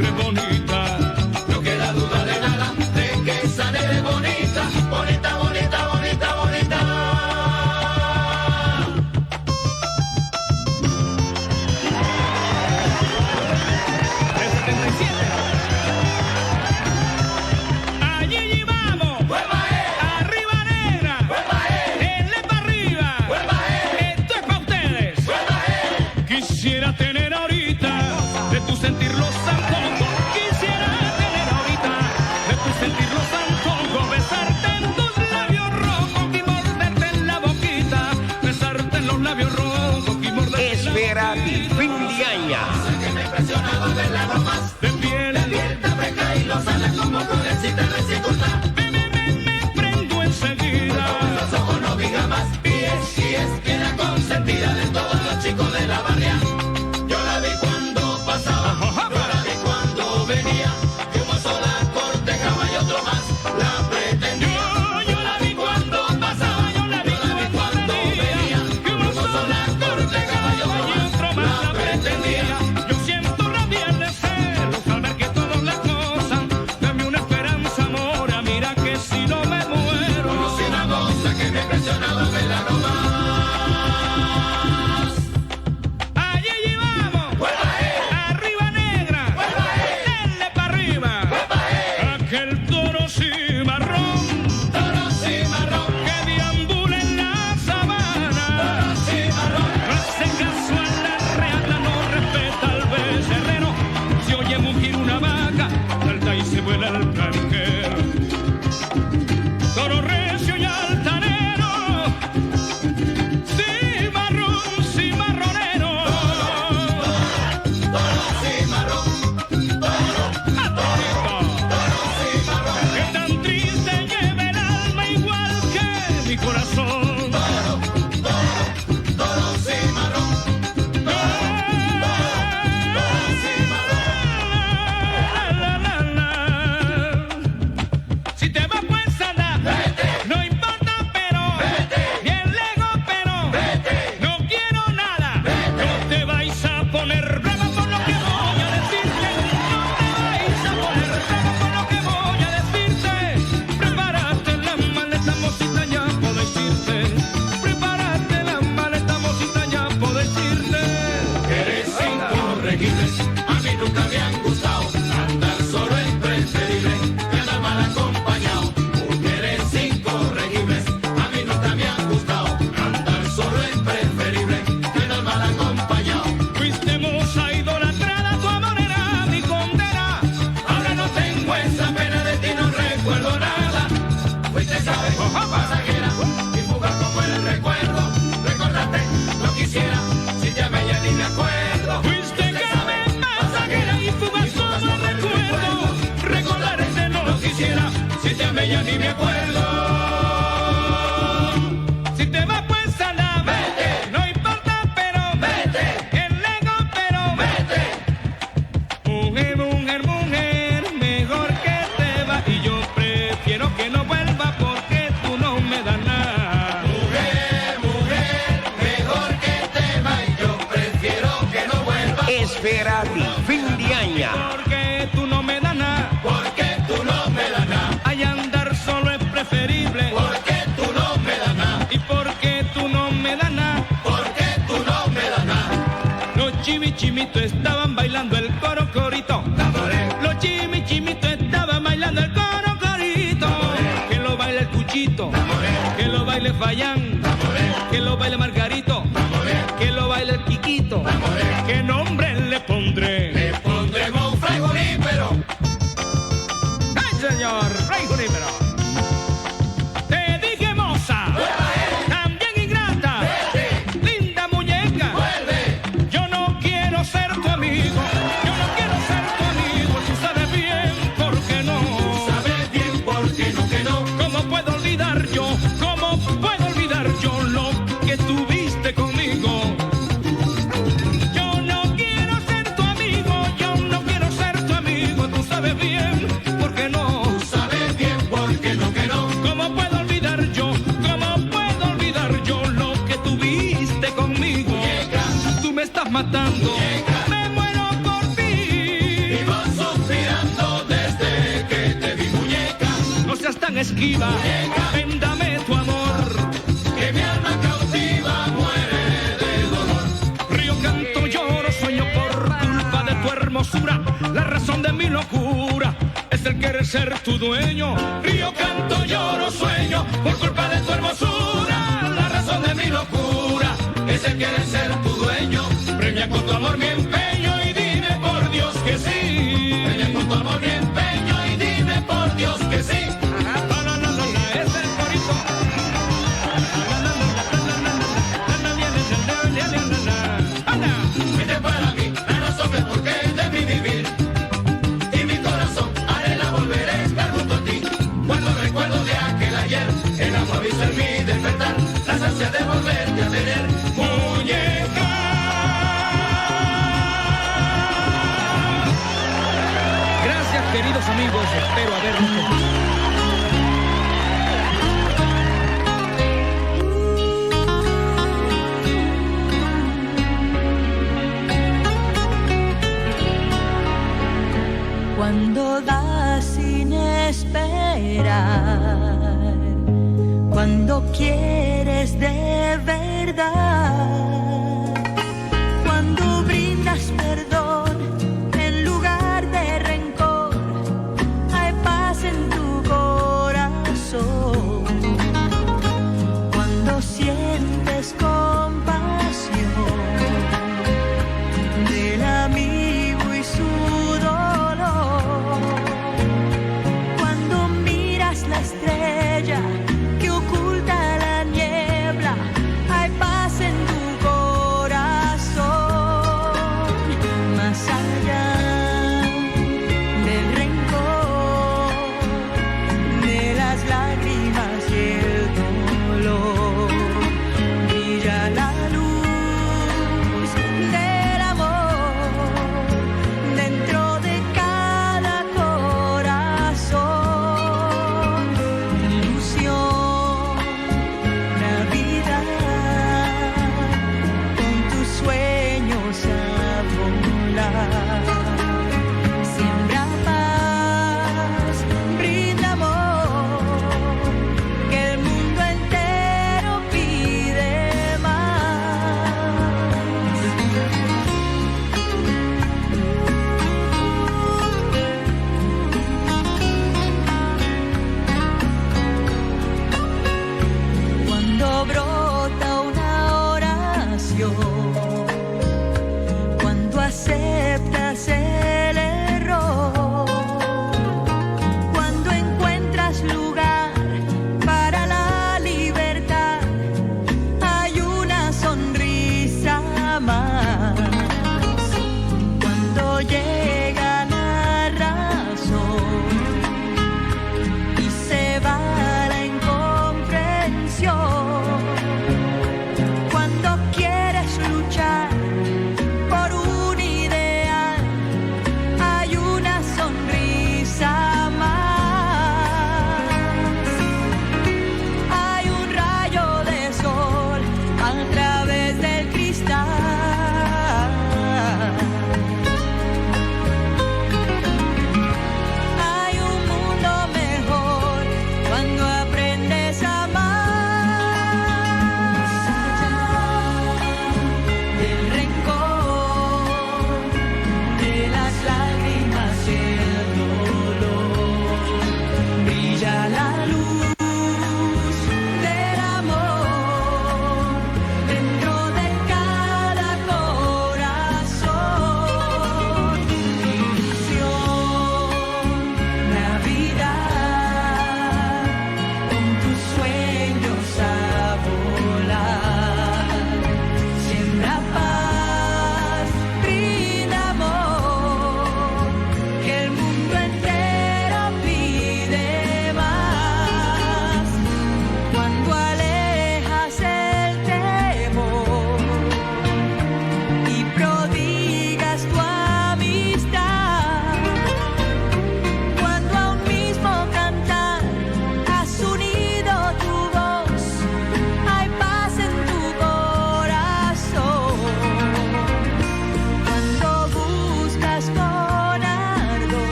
Speaker 11: chimitos estaban bailando el coro corito. Los chimi chimitos estaban bailando el coro corito. Que lo baile el cuchito, que lo baile Fayán, que lo baile Margarito, que lo baile el Quiquito. ¿Qué nombre le pondré?
Speaker 12: Le pondremos un fray Junípero.
Speaker 11: ¡Ay, señor! ¡Fray Junípero! Te dije moza, también ingrata, linda muñeca, yo no quiero ser tu amigo, yo no quiero ser tu amigo, tú sabes bien por qué no.
Speaker 12: Tú sabes bien por qué no, que no.
Speaker 11: ¿Cómo puedo olvidar yo? ¿Cómo puedo olvidar yo lo que tuviste conmigo? Yo no quiero ser tu amigo, yo no quiero ser tu amigo, tú sabes bien por qué no.
Speaker 12: Tú sabes bien por qué no, que no.
Speaker 11: ¿Cómo puedo olvidar yo? ¿Cómo puedo olvidar yo lo que tuviste conmigo? Tú me estás matando. Me muero por ti.
Speaker 12: Vivo suspirando desde que te vi, muñeca.
Speaker 11: No seas tan esquiva. Ven, dame tu amor.
Speaker 12: Que mi alma cautiva muere de dolor.
Speaker 11: Río, canto, lloro, sueño por culpa de tu hermosura. La razón de mi locura es el querer ser tu dueño.
Speaker 12: Río, canto, lloro, sueño por culpa de tu hermosura. La razón de mi locura es el querer ser tu dueño. Premia con tu amor mi empeño y dime por Dios que sí. Premia con tu amor mi empeño y dime por Dios que sí.
Speaker 11: La, la, la, la, la, es el corito. La, la, la, la, la, la, la, la, la, la, la, la, la, la. Anda.
Speaker 12: Fuiste para mí la razón del porqué de mi vivir. Y mi corazón anhela volver a estar junto a ti. Cuando recuerdo de aquel ayer, el amor hizo en mí despertar las ansias de volverte a tener.
Speaker 11: Muñeca. Gracias, queridos amigos. Espero haberlos complacido.
Speaker 8: Cuando das sin esperar, cuando quieres de verdad, cuando brindas perdón en lugar de rencor, hay paz en tu corazón. Cuando sientes compasión del amigo y su dolor. Cuando miras la estrella que oculta la niebla, hay paz en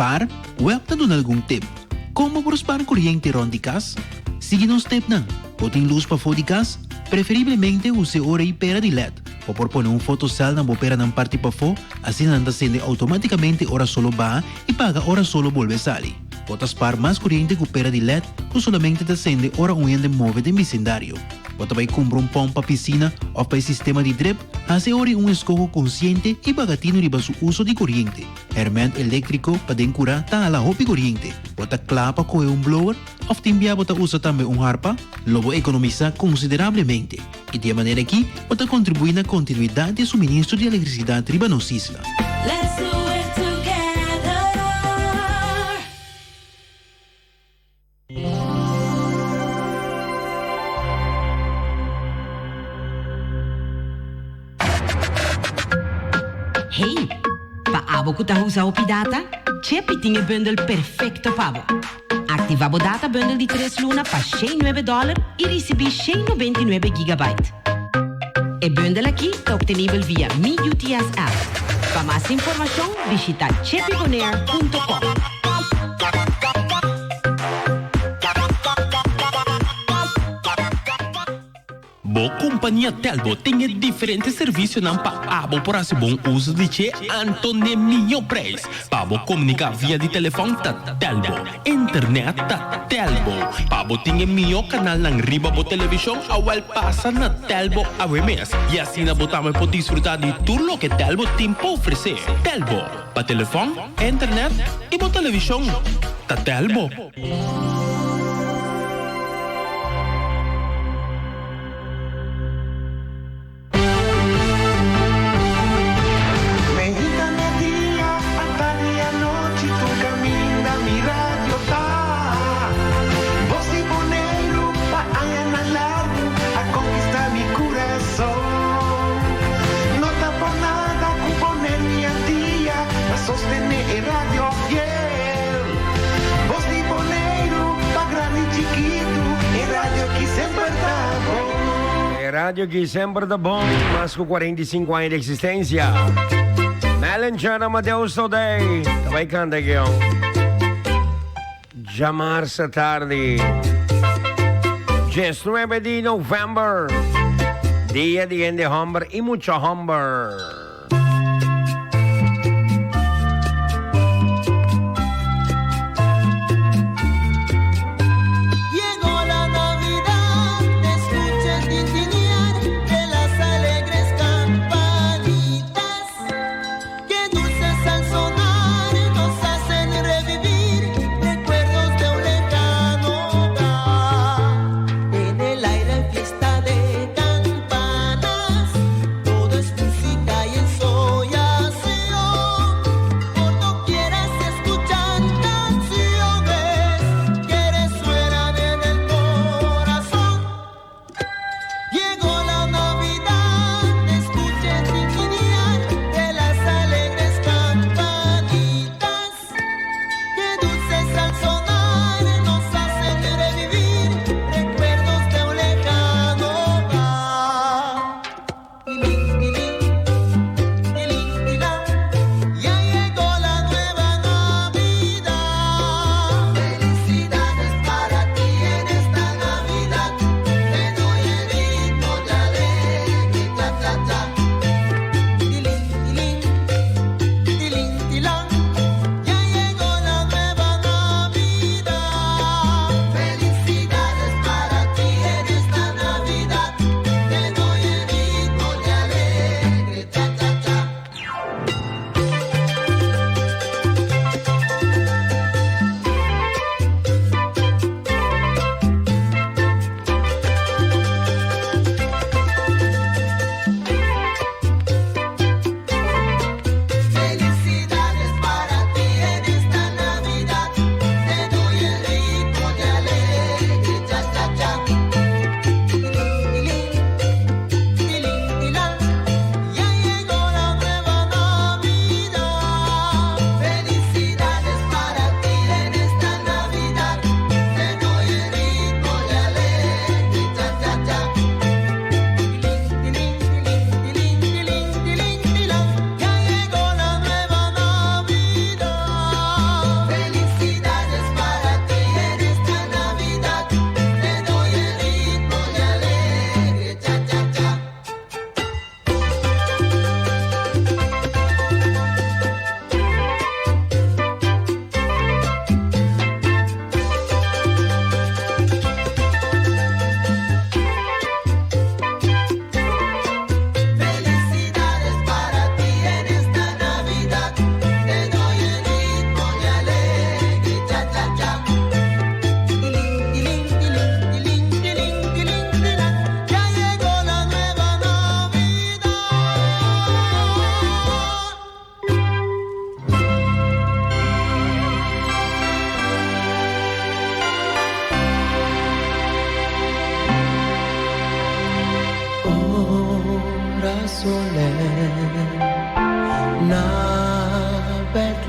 Speaker 13: Spar, Web ta duna algun tip. Kon bo por spar koriente rònt di kas? Sigui nos tipnan. Bo tin lus pafó di kas? Preferiblemente usa e ora i pera di led. Bo por pone un fotosèl na bo peranan parti pafó, asina nan ta sende outomátikamente ora solo baha i paga ora solo bolbe sali. Bo ta spar mas koriente ku pera di led ku solamente ta sende ora un hende move den bisindario. Bo ta bai kumpra un pòmp pa pisina òf pa e sistema di drip? Hasi e ora un eskoho konsiente i paga tinu riba su uso di koriente. Hèrmènt eléktriko pa den kurá ta hala hopi koriente. Bo ta kla pa kohe un blower òf tin bia bo ta usa tambe un harpa? Lo bo ekonomisá konsiderablemente i di e manera akí bo ta kontribuí na kontinuidat di e suministro di elektrisidat riba nos isla.
Speaker 14: Let's do it together.
Speaker 15: Hey, pa abo ku ta usa hopi data, Chepi tin e bundel perfekto pa bo. Aktivá bo data bundel di tres luna pa 109 dòler i risibí 199 gigabyte. E bundel akí ta optenibel via Mi UTS app. Pa mas informashon bishita chepibonair.com.
Speaker 16: Bo kompania Telbo tin e diferente servisionan pa abo por hasi bon uso di dje anto n'e mihó preis. Pa bo komuniká via di telefòn ta Telbo, internet ta Telbo. Pa bo tin e mihó kanalnan riba bo televishon awèl pasa na Telbo awe mes i asina bo tambe por disfrutá di tur loke Telbo tin pa ofresé. Telbo, pa telefòn, internet i bo televishon ta Telbo.
Speaker 17: Meinta media, atardi anochi, tur kaminda mi radio ta. Bos di Boneiru pa añanan largu a konkistá mi kurason. No ta por nada ku Boneiru i Antia ta sostené e radio fiel. Bos di Boneiru pa grandi i chikitu, e radio ki semper ta bon.
Speaker 1: E radio ki semper ta bon, mas ku 45 aña di eksistensia. Mellinger Amadeus Today ta bai kanta guion. Djamarsa tardi, 19 di november, dia di hende homber i mucha homber.
Speaker 18: Llegó la Navidad, escucha el tintinear de las alegres campanitas, que dulces al sonar nos hacen revivir recuerdos de un lejano hogar. En el aire hay fiesta de campanas, todo es música y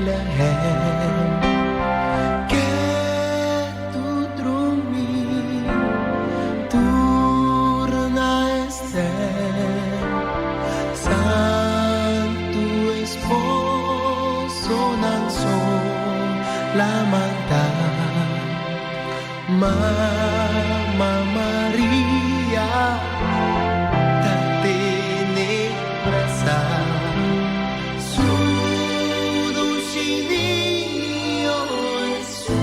Speaker 18: Bethlehem. Ketu drumi, tur na stèl, Santu esposonan lamantá. Mama Maria ta ten'é brasá su dushi niño Jesus,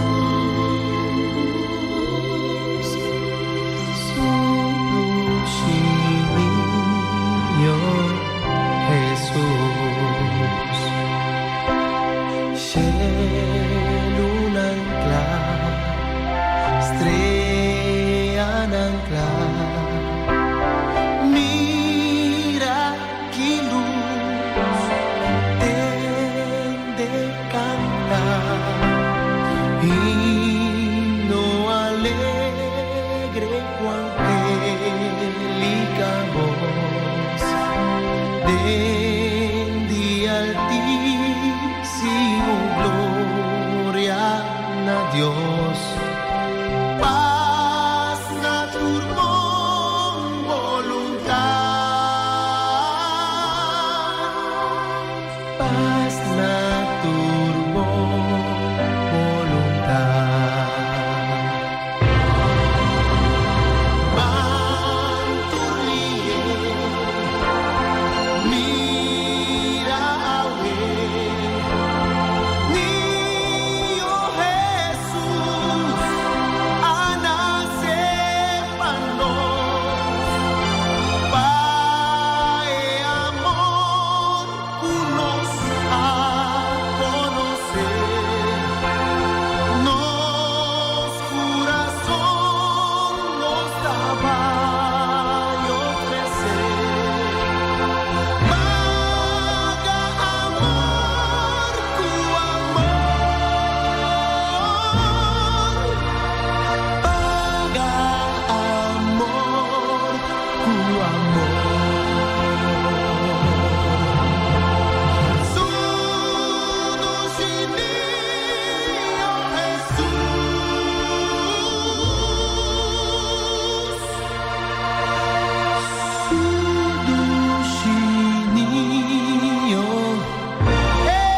Speaker 18: su dushi niño Jesus. Shelunan kla, streanan kla. Mira ki lus, tende kanta. Himno alegre ku angélica voz den di Altísimo gloria na Dios. Paz na tur bon boluntat. Paz na tur bon boluntat. Ban tur lihe, mira awe, Niño Jesus a nase pa nos, pa e amor ku nos a konosé, nos kurason nos ta bai ofresé. Paga amor ku amor, paga amor ku amor. Su dushi niño Jesus, su dushi niño Jesus.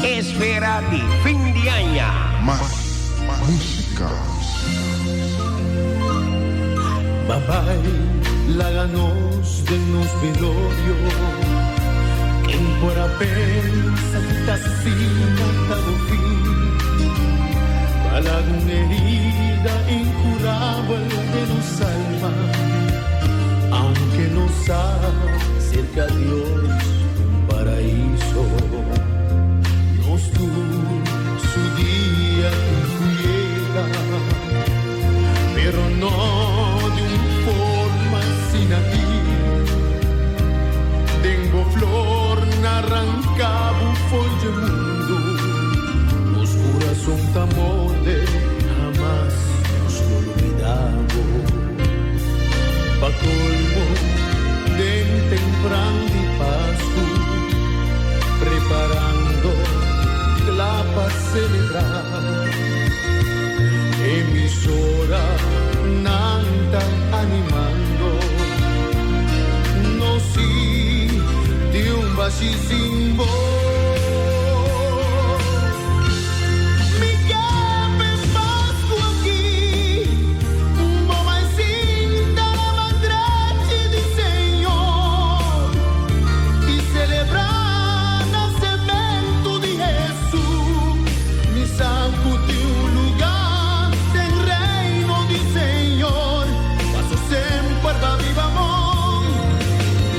Speaker 1: Esfera di fin di aña.
Speaker 3: Mas músika.
Speaker 10: Bye laga nos den nos velorio. Ken por a pensa ku ta asina ta bo fin? B'a laga un herida inkurabel den nos alma. Aunke nos sa serka Dios un paraíso. Nos tur su dia tin ku yega, pero no di un forma asina aki. Den bo flor nan a ranka bo fo'i dje mundu. Nos kurason ta morde, hamas nos lo lubidá bo. Pa kolmo den tempran di Pasku, preparando kla pa selebrá. Emisoranan ta animando nos i tin un bashí sin bo.
Speaker 18: Mi ke p'e Pasku aki, bo bai sinta na man drechi di Señor i selebrá nasementu di Hesus. Mi sa ku tin un lugá den reino di Señor, paso semper b'a biba bon.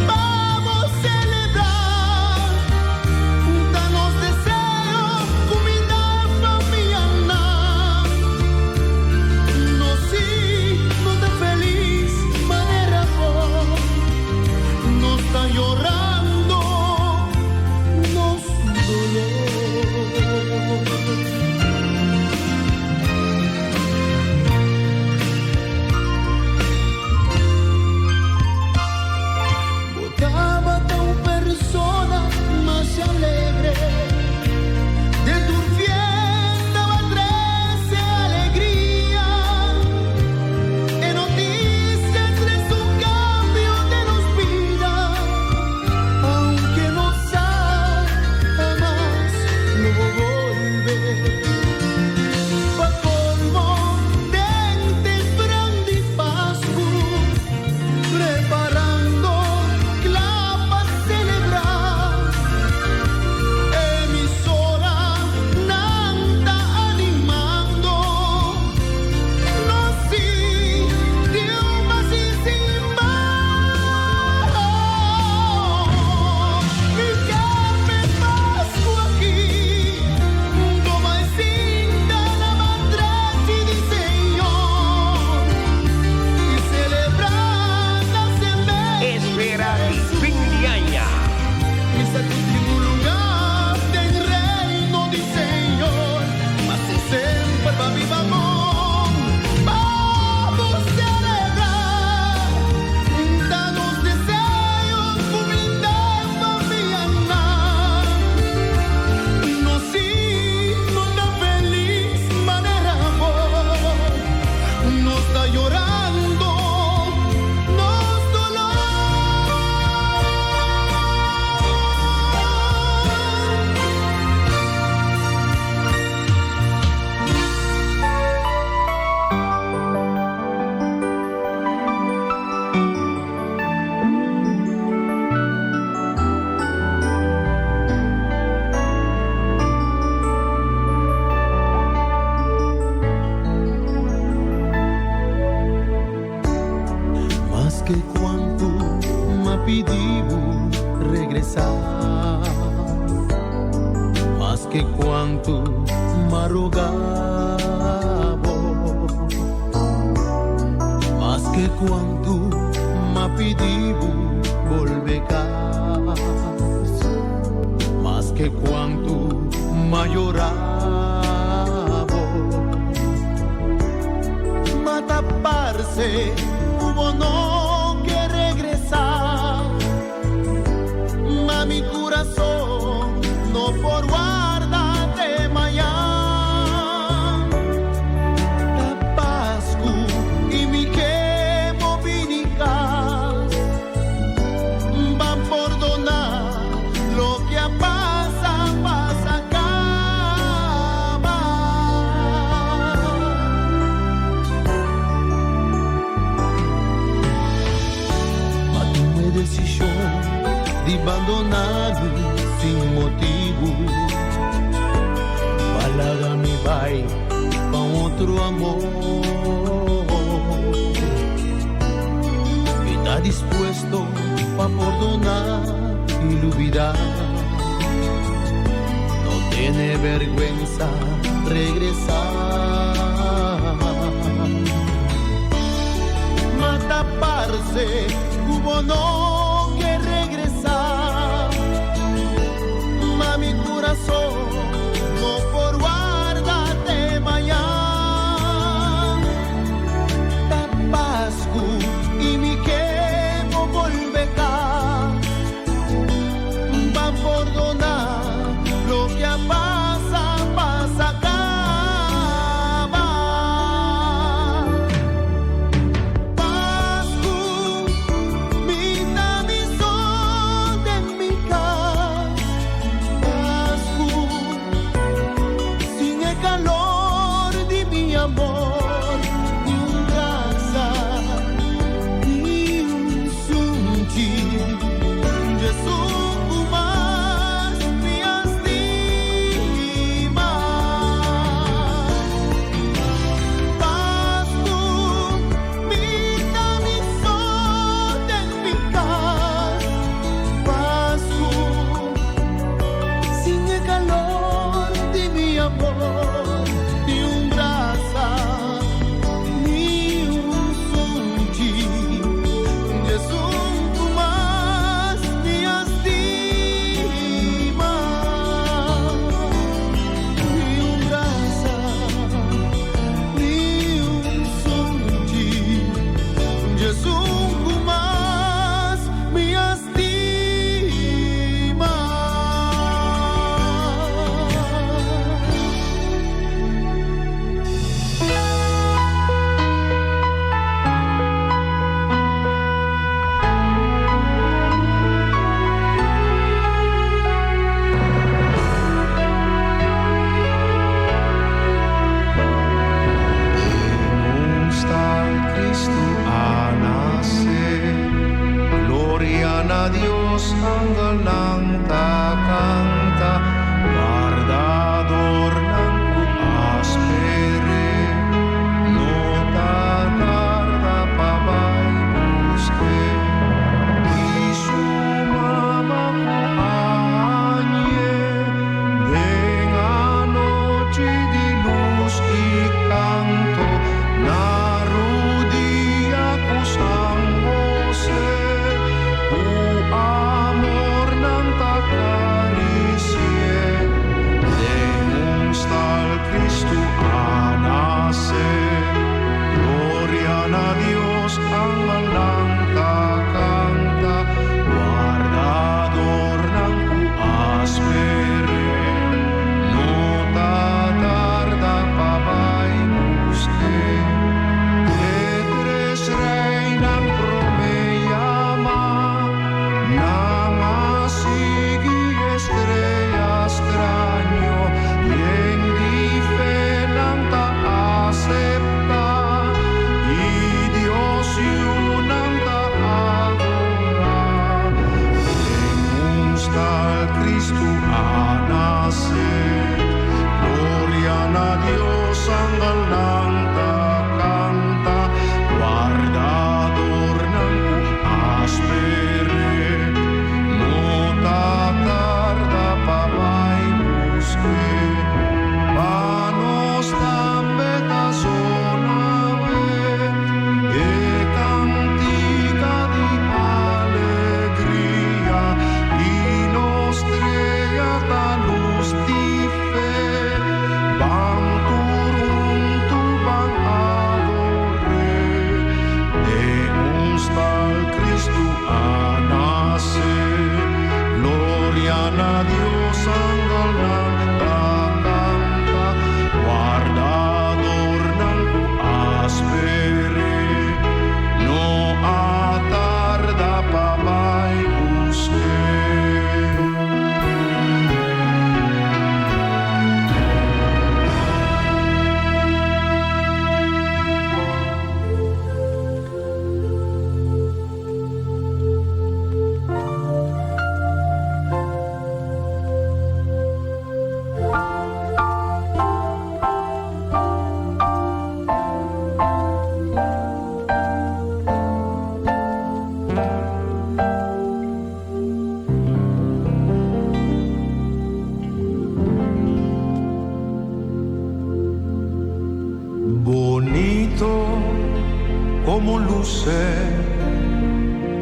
Speaker 18: Ban selebrá. que cuanto me pidibu regresar, más que cuanto me rogabo, más que cuanto me pidibu volver más que cuanto me llorabo. Mataparse hubo no que regresar. Ma mi corazón no por guardarte mañana. Tapascu y mi quemo vinicas van perdonar lo que pasa, pasa acaba. Ma tomé decisión de abandonarme sin motivo. Balaga mi vai con otro amor. Y está dispuesto pa perdonar y olvidar. No tiene vergüenza regresar. Mataparse, hubo no que regresar. Ma mi corazón no por guardarte mañana. Tapascu y mi quemo volver Va a perdonar lo que pasa, pasa acaba. Pascu, mi sol de mi casa. Pascu, sin el calor de mi amor, ni un brasa, ni un sunchi. Jesús más mi estima. Pascu, mi mi sol de mi casa. Pascu, sin el calor de mi amor, ni un brasa, ni un sunchi. Jesús más mi estima. Ni un brasa, ni un sunchi. Jesús más mi estima.
Speaker 19: Stal Cristo a nace, Gloria na Dios, angelnan ta canta, Wardadornan cu a sper'e, no ta tarda pa bay busc'e. Y su mama cu a hañ'e, den anochi di luz y canto, na rudia cu San Jose, cu amor nan ta cariñ'e.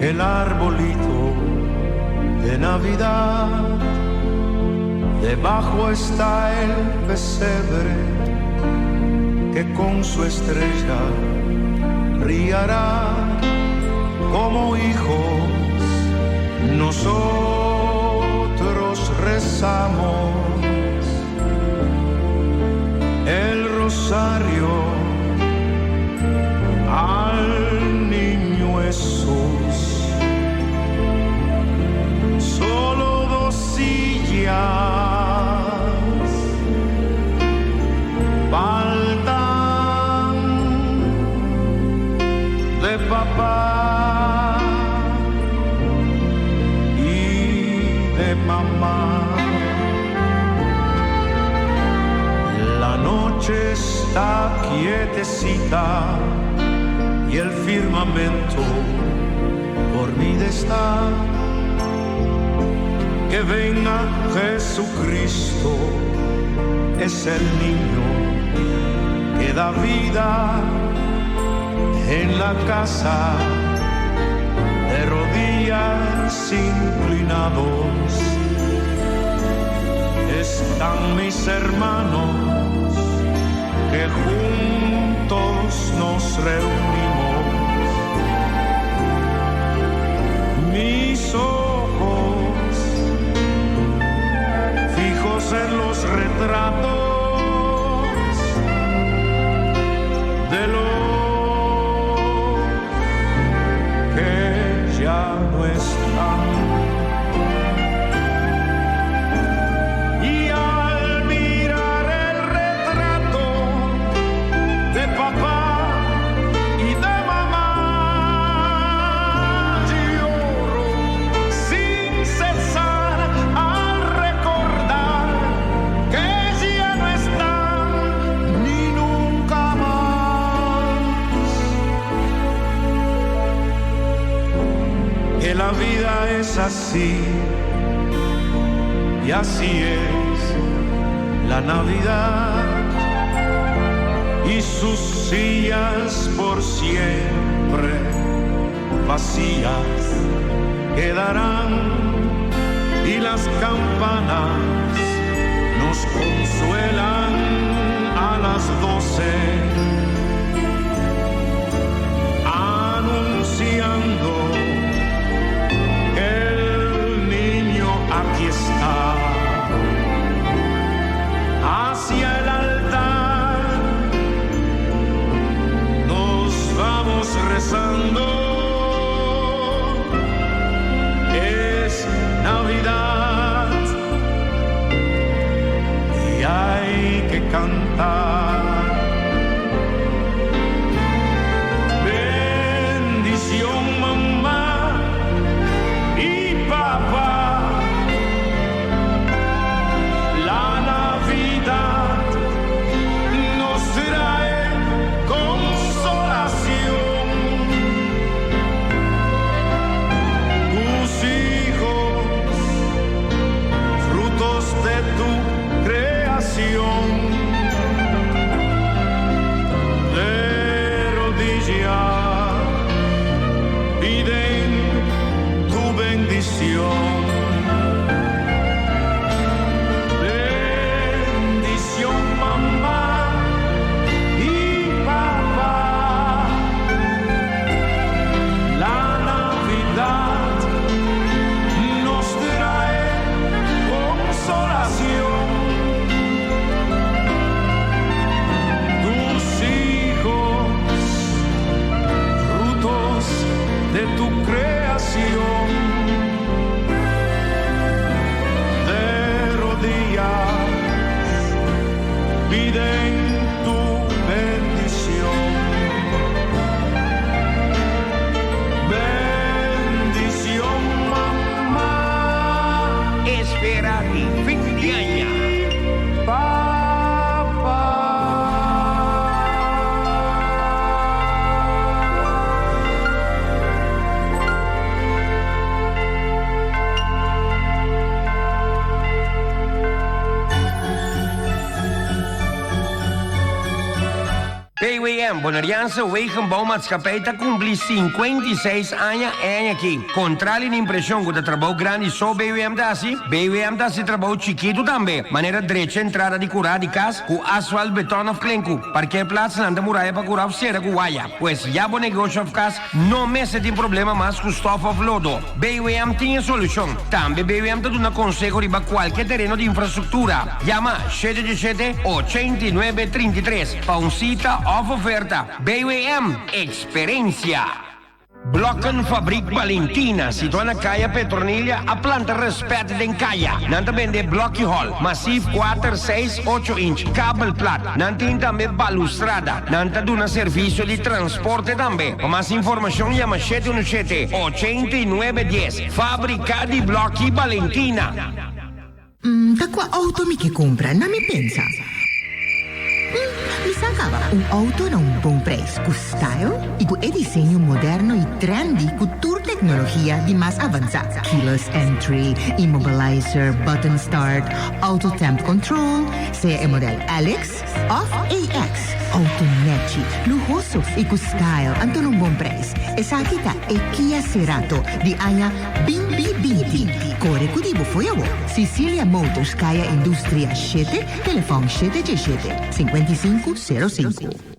Speaker 19: El arbolito de Navidad. Debajo está el pesebre que con su estrella brillará como hijos. Nosotros rezamos el rosario al niño Jesús. Solo dos sillas faltan de papá y de mamá. La noche está quietecita y el firmamento dormido está. Que venga Jesucristo, es el niño que da vida en la casa de rodillas inclinados. Están mis hermanos que juntos nos reunimos. Mis ojos fijos en los retratos de los que ya no están. Y al mirar el retrato de papá y de mamá, lloro sin cesar al recordar que ya no están ni nunca más. Que la vida es así y así es la Navidad y sus sillas por siempre vacías quedarán y las campanas nos consuelan a las 12 anunciando que el niño aquí está hacia el altar nos vamos rezando. Es Navidad y hay que cantar. Bendición mamá y papá. La Navidad nos trae consolación. Tus hijos, frutos de tu creación, de rodillas piden tu bendición. Bendición mamá y papá. La Navidad nos trae consolación. Tus hijos, frutos de tu creación, de rodillas piden tu bendición. Bendición mamá.
Speaker 1: Espera di fin di aña. BWM, Boneriaanse Wegenbouwmaatschappij, ta kumpli 56 aña e aña aki. Kontrali na impreshon ku ta trabou grandi so BWM ta hasi, BWM ta hasi trabou chikitu tambe, manera drecha entrada di kurá di kas ku asfalt, beton òf klenku, parkeerplaats, lanta muraya pa kurá òf sera ku waya. Pues ya bo negoshi òf kas no mester tin problema mas ku stòf òf lodo. BWM tin e solushon. Tambe BWM ta duna konseho riba kualke tereno di infrastruktura. Yama 787 89 33 pa un sita òf oferta. BWM, eksperensia! Blokkenfabriek Valentina, situá na Kaya Petronilia, a planta rèspèt den kaya. Nan ta bende blòki hòl, masif kuater, seis, ocho inch, kabel plat. Nan tin tambe balustrada. Nan ta duna servisio di transporte tambe. Pa mas informashon yama shete unu shete, 89 dies. Fábrika di Blòki Valentina.
Speaker 9: Mm, ta kua outo mi ke kumpra? Na mi pensa. Mm, mi sa kaba. Un outo na un bon preis, ku style i ku e diseño moderno i trendy ku tur teknologia di mas avansá. Keyless entry, immobilizer, button start, auto temp control, sea e model LX òf AX. Outo nechi, luhoso i ku style anto na un bon preis. Esaki ta e Kia Cerato di aña Binti binti. Kore ku di bo fo'i awor. Cicilia Motors Kaya Industria shete, telefòn shete djeshete, 55 05.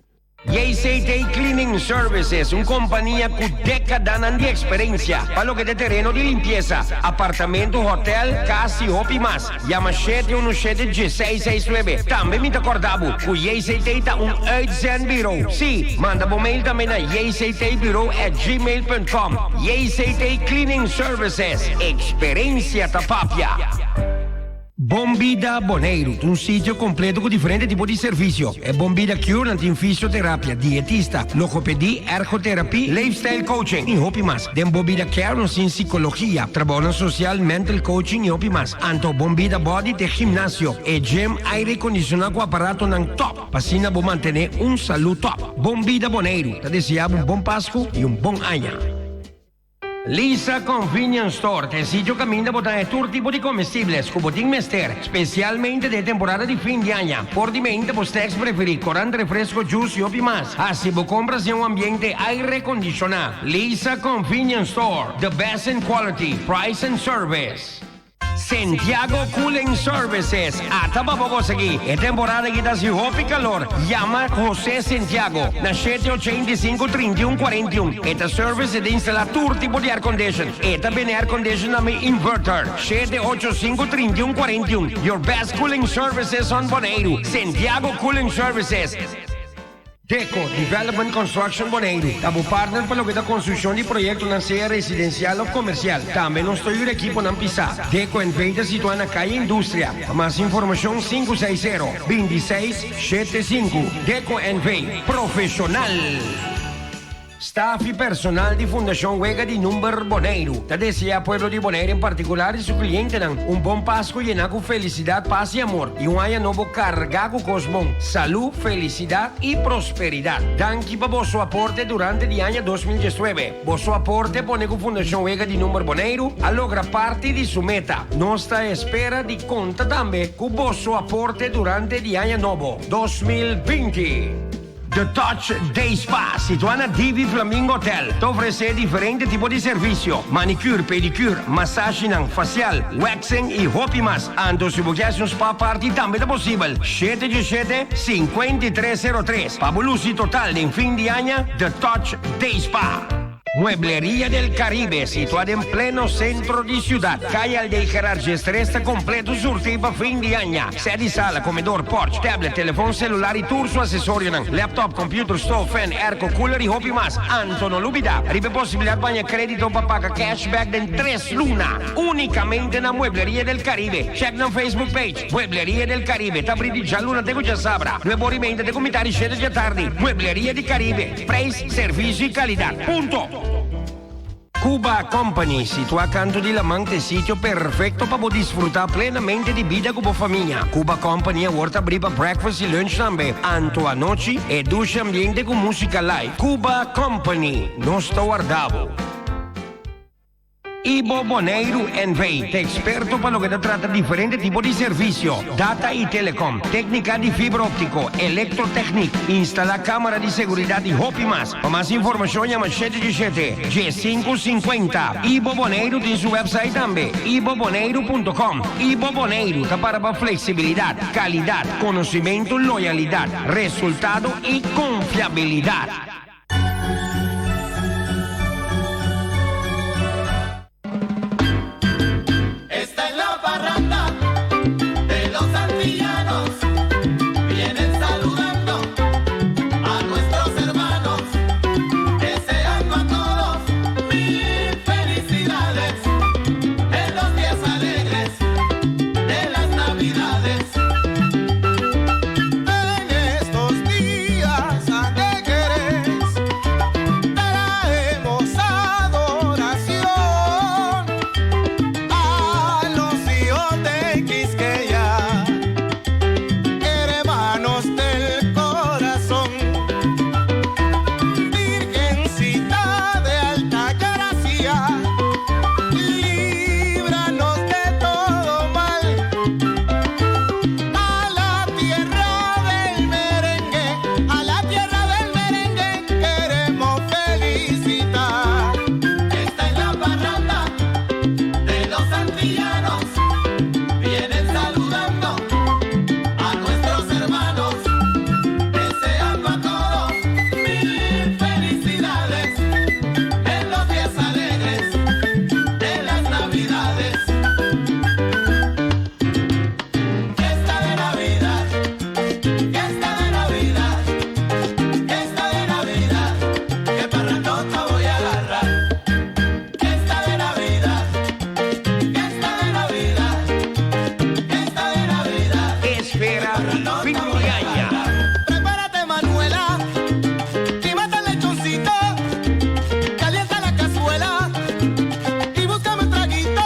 Speaker 1: JCT Cleaning Services, un kompania ku dékadanan di eksperensia pa loke ta tereno di limpiesa, apartamento, hotèl, kas i hopi mas. Yama shete unu shete djeseis seis nuebe. Tambe mi ta kòrda bo ku JCT ta un uitzendbureau. Sí, manda bo mail tambe na jctbureau@gmail.com. JCT Cleaning Services, eksperensia ta papia. Bon Bida Boneiru ta un sitio kompleto ku diferente tipo di servisio. E Bon Bida Cure nan tin fisioterapia, dietista, logopedie, ergoterapie, leefstijl coaching i hopi mas. Den Bon Bida Care nos tin sikologia, trabounan sosial, mental coaching i hopi mas. Anto Bon Bida Body ta e gimnasio, e gym aire kondisioná ku aparatonan top pa asina bo mantené un salú top. Bon Bida Boneiru ta deseá bo un bon Pasku i un bon aña. Lisa Convenience Store ta e sitio kaminda bo ta haña tur tipo di komestibles ku bo tin mester, spesialmente den e temporada di fin di aña. Por di meinta bo snacks preferí, korant, refresko, juice i hopi mas. Hasi bo kompras den un ambiente aire kondishoná. Lisa Convenience Store, the best in quality, price and service. Santiago Cooling Services ata pa bo konsegui. E temporada aki ta hasi hopi kalor. Yama Jose Santiago na shete ochenta i sinku, trinta i un, kuarenta i un. E ta service e ta instala tur tipo di aircondition. E ta bende aircondition tambe inverter. Shete ocho sinku, trinta i un, kuarenta i un. Your best cooling services on Boneiru. Santiago Cooling Services. Deco Development Construction Boneiru ta bo partner pa loke ta konstrukshon di proyektonan sea residensial òf komersial. Tambe nos ta yuda ekiponan pisá. Deco NV ta situá na Kaya Industria. Pa mas informashon 560, 26, 75. Deco NV, profeshonal! Staf i personal di Fundashon Wega di Number Boneiru ta deseá pueblo di Boneiru en partikular i su klientenan un bon Pasku yená ku felisidat, pas i amor i un aña nobo kargá ku kos bon, salú, felisidat i prosperidat. Danki pa boso aporte durante di aña 2019. Boso aporte pone ku Fundashon Wega di Number Boneiru a logra parti di su meta. Nos ta espera di konta tambe ku boso aporte durante di aña nobo 2020. The Touch Day Spa, situá na Divi Flamingo Hotel, ta ofresé diferente tipo di servisio, manicure, pedicure, masashinan, facial, waxing i hopi mas. Anto si bo ke hasi un spa party tambe ta posibel. Shete djeshete, 53 03 Pa bo lusi total den fin di aña, The Touch Day Spa. Muebleria del Caribe, situá den pleno sentro di siudat, Kaya Aldey Gerard Gestres ta kompleto surtí pa fin di aña. Sè di sala, komedor, porch, tablet, telefon selular i tur su asesorionan, laptop, computer, stoof, fan, airco, cooler i hopi mas. Anto no lubidá riba e posibilidat pa haña krédito pa paga cashback den tres luna. Únikamente na Muebleria del Caribe. Check nan Facebook page, Muebleria del Caribe. Ta abrí di djaluna te ku djasabra, nuebe ora i meinta te ku mitá di shete djatardi. Muebleria di Caribe. Prijs, servicio y calidad. Punto! Cuba Company, situá kanto di laman, ta e sitio perfecto pa bo disfrutá plenamente di bida ku bo famia. Cuba Company awor ta abrí pa breakfast y lunch tambe. Anto anochi, e dushi ambiente ku música live. Cuba Company, nos ta warda bo. Ibo Boneiru NV ta eksperto pa loke ta trata diferente tipo di servisio, data i telecom, téknika di fibra óptiko, elektrotèknik, instalá kámara di seguridat i hopi mas. Pa mas informashon yama shete djeshete, djesinku sinkuenta. Ibo Boneiru tin su wèpsait tambe, iboboneiru punto com. Ibo Boneiru ta para pa fleksibilidat, kalidat, konosimentu, loyalidat, resultado i konfiabilidat.
Speaker 12: Esta es la parranda de los antillanos. Vienen saludando a nuestros hermanos, deseando a todos mil felicidades en los días alegres de las Navidades.
Speaker 2: En estos días alegres traemos adoración a los hijos de Quisqueya, hermanos del corazón. Virgencita de alta gracia, líbranos de todo mal. A la tierra del merengue, a la tierra del merengue queremos felicitar.
Speaker 12: Esta es la parranda de los antillanos. Vienen saludando a nuestros hermanos, deseando a todos mil felicidades en los días alegres de las Navidades. Fiesta de Navidad, fiesta de Navidad, fiesta de Navidad, que parrandota voy a agarrar. Fiesta de Navidad, fiesta de Navidad, fiesta de Navidad.
Speaker 1: Espera fin de año.
Speaker 2: Prepárate, Manuela, y mata el lechoncito. Calienta la cazuela y búscame un traguito.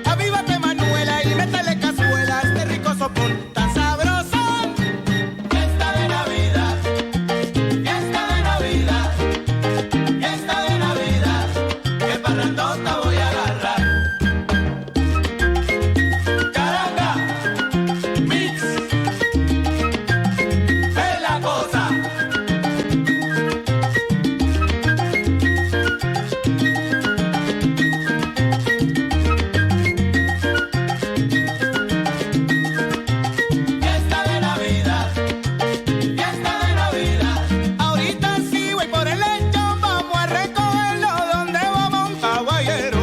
Speaker 2: Avívate, Manuela, y métele cazuela a este rico sopón tan sabroso.
Speaker 12: Fiesta de Navidad, fiesta de Navidad, fiesta de Navidad, que parrandota voy a agarrar. Caranga, mix, es la cosa. Fiesta de Navidad, fiesta de Navidad.
Speaker 2: Ahorita sí voy por el lechón, vamos a recogerlo donde vamos un caballero.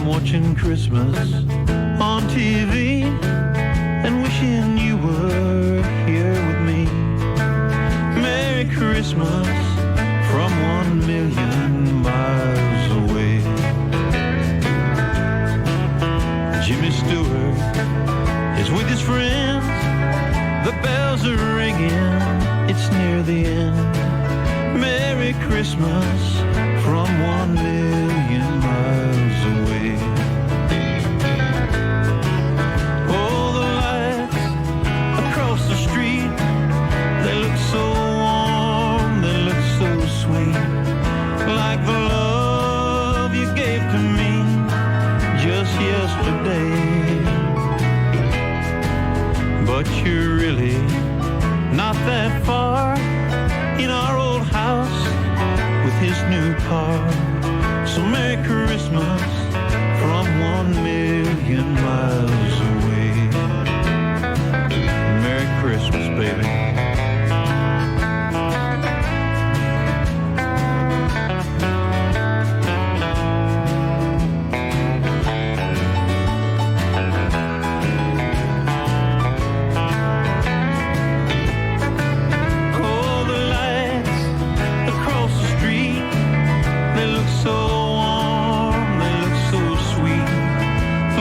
Speaker 10: I'm watching Christmas on TV and wishing you were here with me. Merry Christmas from 1 million miles away. Jimmy Stewart is with his friends. The bells are ringing, it's near the end. Merry Christmas from 1 million miles away. Oh, the lights across the street, they look so warm, they look so sweet, like the love you gave to me just yesterday. But you're really not that far in our old house with his new car. So Merry Christmas from 1 million miles away. Merry Christmas, baby. Oh, the lights across the street, they look so warm, they look so sweet,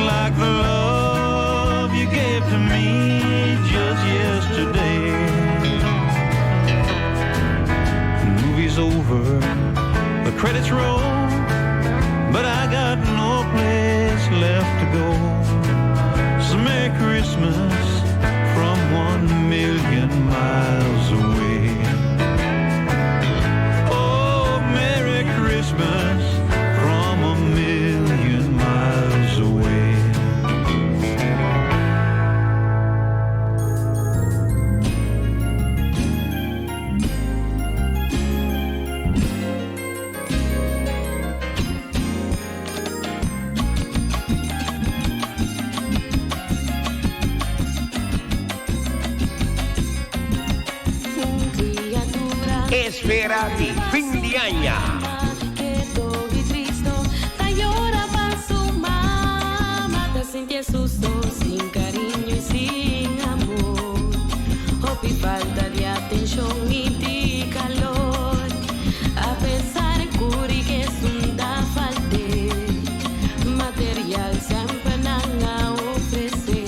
Speaker 10: like the love you gave to me just yesterday. The movie's over, the credits roll, but I got no place left to go. So Merry Christmas from 1 million miles away. Oh, Merry Christmas from a million miles away.
Speaker 1: Espera di fin di aña.
Speaker 14: Keto y tristo, ta yora pa su mama, ta sinti susto sin cariño y sin amor. Hopi falta di atencion y di calor. Apesar cu ta falt'e, material semper nan a ofrece.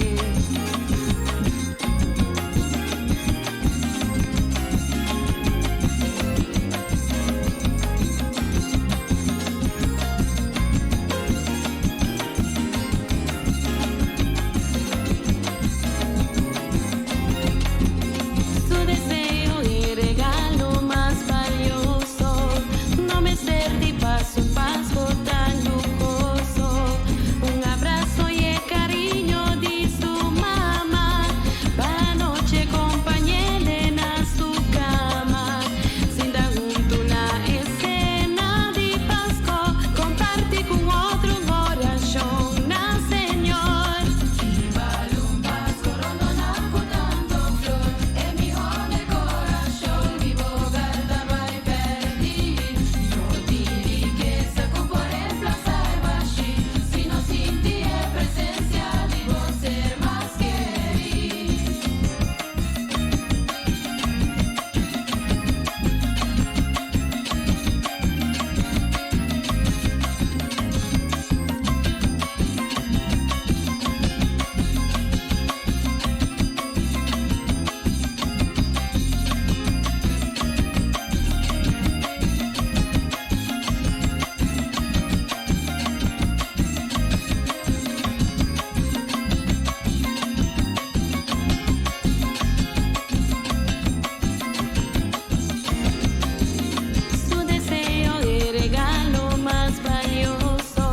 Speaker 14: Su deseo y regalo mas valioso no mester di paso paso tan luhoso. Un abraso y cariño di su mama, pa anochi compañ'e na su cama. Sinta hunto na e cena di Pasco, comparti cu otro oracion na Señor. Un Pasco rondona cu tanto flor, e miho decoracion di bo hogar ta bay perdi. No tin rikesa cu por reemplasa bashi, si no sinti e presencia di bo ser mas keri. Su deseo y regalo mas valioso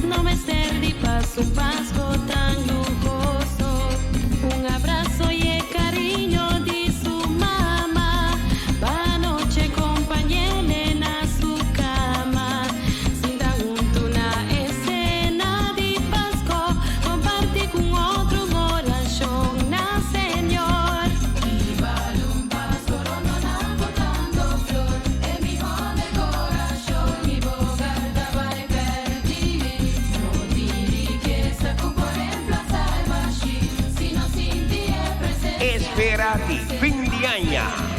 Speaker 14: no mester di paso Pasco tan luhoso. Un abraso y cariño di su mama, pa anochi compañ'e na su cama. Sinta hunto na e cena di Pasco, comparti cu otro oracion na Señor. Un Pasco rondona cu tanto flor, e miho decoracion di bo hogar ta bay perdi. No
Speaker 1: Esfera di Fin di Aña.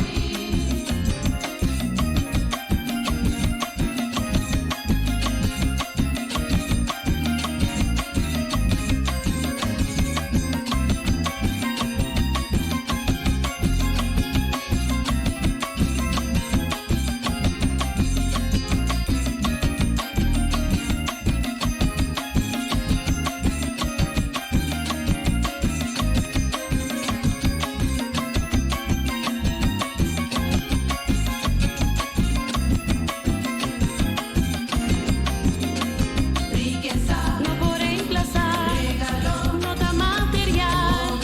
Speaker 14: No por reemplazá, no ta material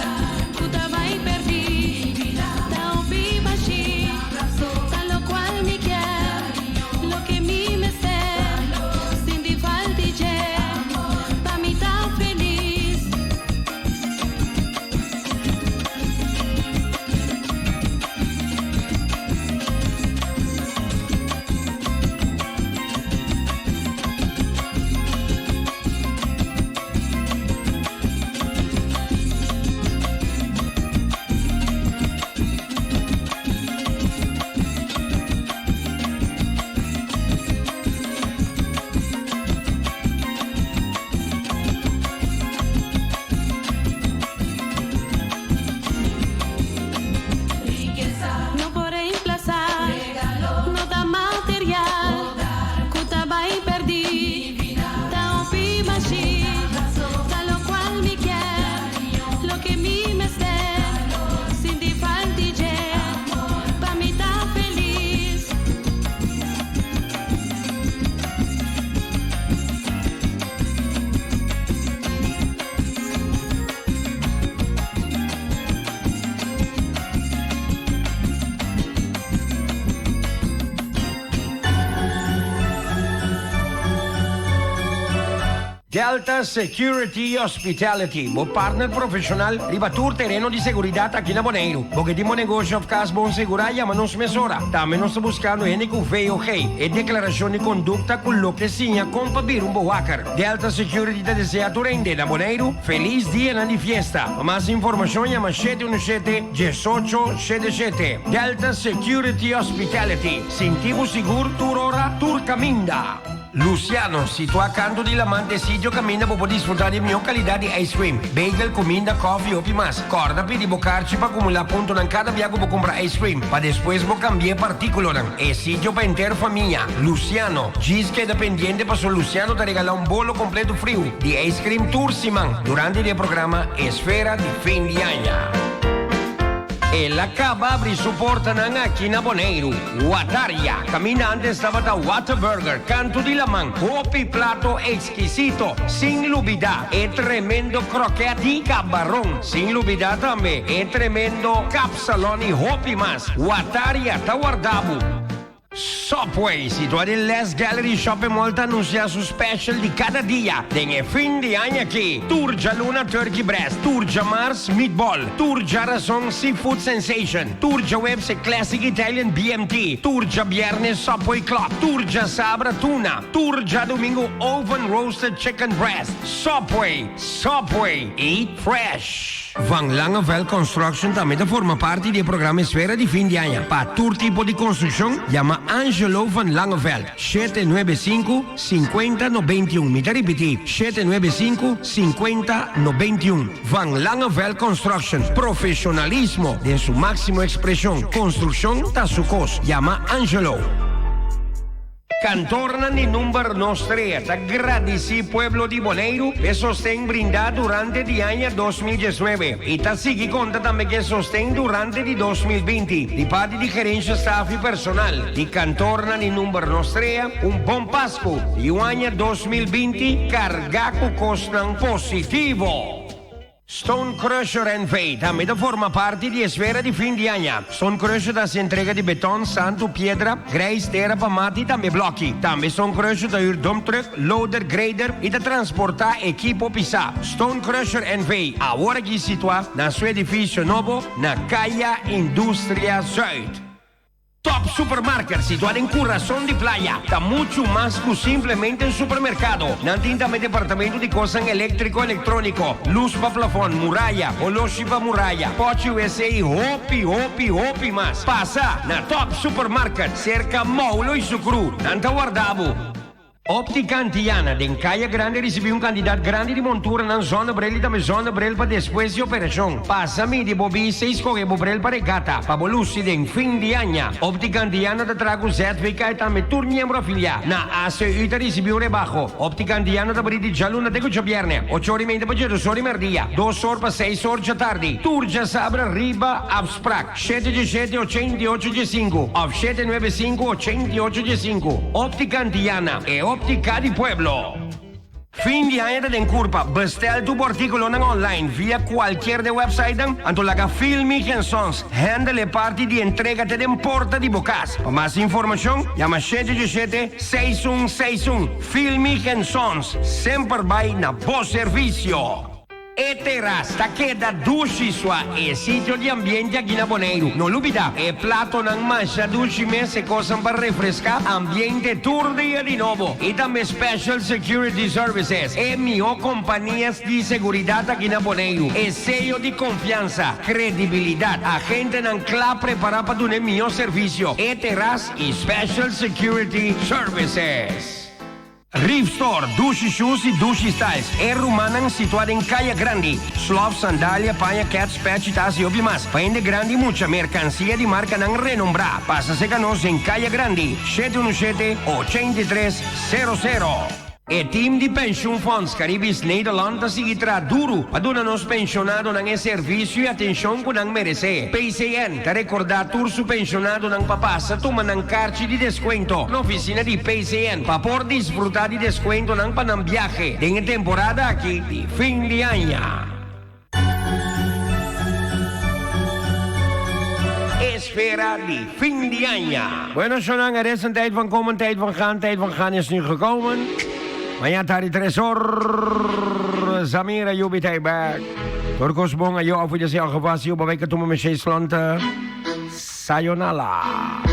Speaker 14: ku ta bai pèrdí, ta hopi bashí, ta lokual mi kier, loke mi mester, sinti falt'i dje, pa mi ta felis. No por reemplazá, no ta material ku ta bai pèrdí, ta hopi bashí, ta lokual mi kier, loke mi mester, sinti falt'i dje, pa mi ta felis.
Speaker 1: Delta Security Hospitality, bo partner profeshonal riba tur tereno di seguridat aki na Boneiru. Bo ke tin bo negoshi òf kas bon segurá, yama nos mesora. Tambe nos ta buskando hende ku VOG, e deklarashon di kondukta ku loke siña kon pa bira un bewaker. Delta Security ta desea tur hende na Boneiru felis dianan di fiesta. Pa mas informashon yama shete unu shete, diesocho shete shete. Delta Security Hospitality, sinti bo sigur tur ora, tur kaminda. Luciano, situá kantu di laman t'e sitio kaminda bo por disfrutá di e mihó kalidat di ice cream, bagel, kuminda, kòfi i hopi mas. Kòrda pidi bo karchi pa akumulá puntonan kada bia ku bo kumpra ice cream, pa despues bo kambi'é pa artíkulonan. E sitio pa henter famia. Luciano, djis keda pendiente paso Luciano ta regalá un bolo kompleto friu di ice cream tur siman durante di e programa Esfera di Fin di Aña. El a kaba abri su portanan aki na Boneiru. Wataria, kaminda antes tabata Whataburger, kantu di laman, hopi plato ekskisito, sin lubidá e tremendo krokèt di kabaron, sin lubidá tambe e tremendo kapsalon i hopi mas. Wataria ta warda bo. Subway, situá den Les Gallery Shopping Mall ta anunsiá su special di kada dia den e fin di aña aki, Tur djaluna Turkey Breast, tur djamars Meatball, tur djarason Seafood Sensation, Tur djaweps e Classic Italian BMT, tur djabièrnè Subway Club, tur djasabra Tuna, tur djadumingu Oven Roasted Chicken Breast. Subway, Subway, eat fresh! Van Langeveld Construction tambe ta forma parti di e programa Esfera di Fin di Aña. Pa tur tipo di construccion, yama Angelo van Langeveld, 795 50 91. Mi ta ripiti, 795 50 91. Van Langeveld Construction, profesionalismo den su maximo expresion. Construccion ta su cos. Yama Angelo. Kantornan di number Nos Trea ta gradisí pueblo di Boneiru p'e sosten brindá durante di aña 2019 i ta sigui konta tambe ku e sosten durante di 2020 di parti di gerensha, staf i personal di kantornan di number Nos Trea. Un bon Pasku i un aña 2020 kargá ku kosnan positivo! Stone Crusher NV. tambe ta forma parti di esfera di fin di aña. Stone Crusher ta hasi entrega di beton, santu, piedra, grijs, tera pa mata i tambe blòki. Tambe Stone Crusher ta hür dump truck, loader, grader i ta transportá ekipo pisá. Stone Crusher NV. awor aki situá na su edifisio nobo na Kaya Industria Zuid. Top Supermarket, situá den kurason di Playa, ta muchu mas ku simplemente un supermerkado. Nan tin tambe departamento di kosnan eléktriko, elektróniko, lus pa plafòn, muraya, oloshi pa muraya, pòchi wc i hopi, hopi, hopi mas. Pasa na Top Supermarket, serka Moulo i Sukru. Nan ta warda bo. Optica Antiana den Kaya Grande ricibi un cantidad grandi di monturanan zonnebril y tambe zonnebril pa despues di operacion. Pasa midi bo bista y scoge bo bril pa regata pa bo luci den fin di aña. Optica Antiana ta traha cu ZVK y tambe tur miembro afilia na ACU ta ricibi un rebaho. Optica Antiana ta bri di djaluna te cu djabierne, ocho ora y media pa djedos ora y merdia, dos or pa seis or djatardi. Tur djasabra riba afsprak. Shete djeshete ochenta i ocho djesinku òf 795 88 15. Óptica Antiana, e óptica di pueblo. Fin di aña ta den kurpa, bestel tur bo artíkulonan online via kualkier de websitenan, anto laga Filmy Sons handle e parti di entrega te den porta di bo kas. Pa mas informashon, yama 787 6161. Filmy Sons, semper bai na bo servisio. E teras ta keda dushi sua e sitio di ambiente aki na Boneiru. No lubida, e platonan masha dushi mes e kosnan pa refreská ambiente tur dia di nobo. I tambe Special Security Services, e mihó kompanias di seguridat aki na Boneiru. E seyo di konfiansa, kredibilidat, agentenan kla prepará pa duna e mihó servisio. E teras i Special Security Services. Reef Store, Dushi Shoes y Dushi Styles, e rumannan situa den Kaya Grandi. Slof, sandalia, paña, kets, pechi, tas y hopi mas. Pa hende grandi y mucha, mercancia di marcanan renombra. Pasa seca nos den Kaya Grandi, 717 83 00. E team di Pensioenfonds Caribisch Nederland ta sigui traha duru pa duna nos pensionadonan e servicio y atencion cu nan merece. PCN ta recorda tur su pensionadonan pa pasa tuma nan karchi di descuento na oficina di PCN pa por disfruta di descuentonan pa nan biahe den e temporada aki di fin di aña. Esfera di fin di aña. Bueno shownan, er is een tijd van komen, tijd van gaan, tijd van gaan is nu gekomen. Mañana tardi 3 or, Zamira Yubi ta back. Tur kos bon ayo, auf Wiedersehen, algevast, yo, babay, katuma, meshe, slante. Sayonara.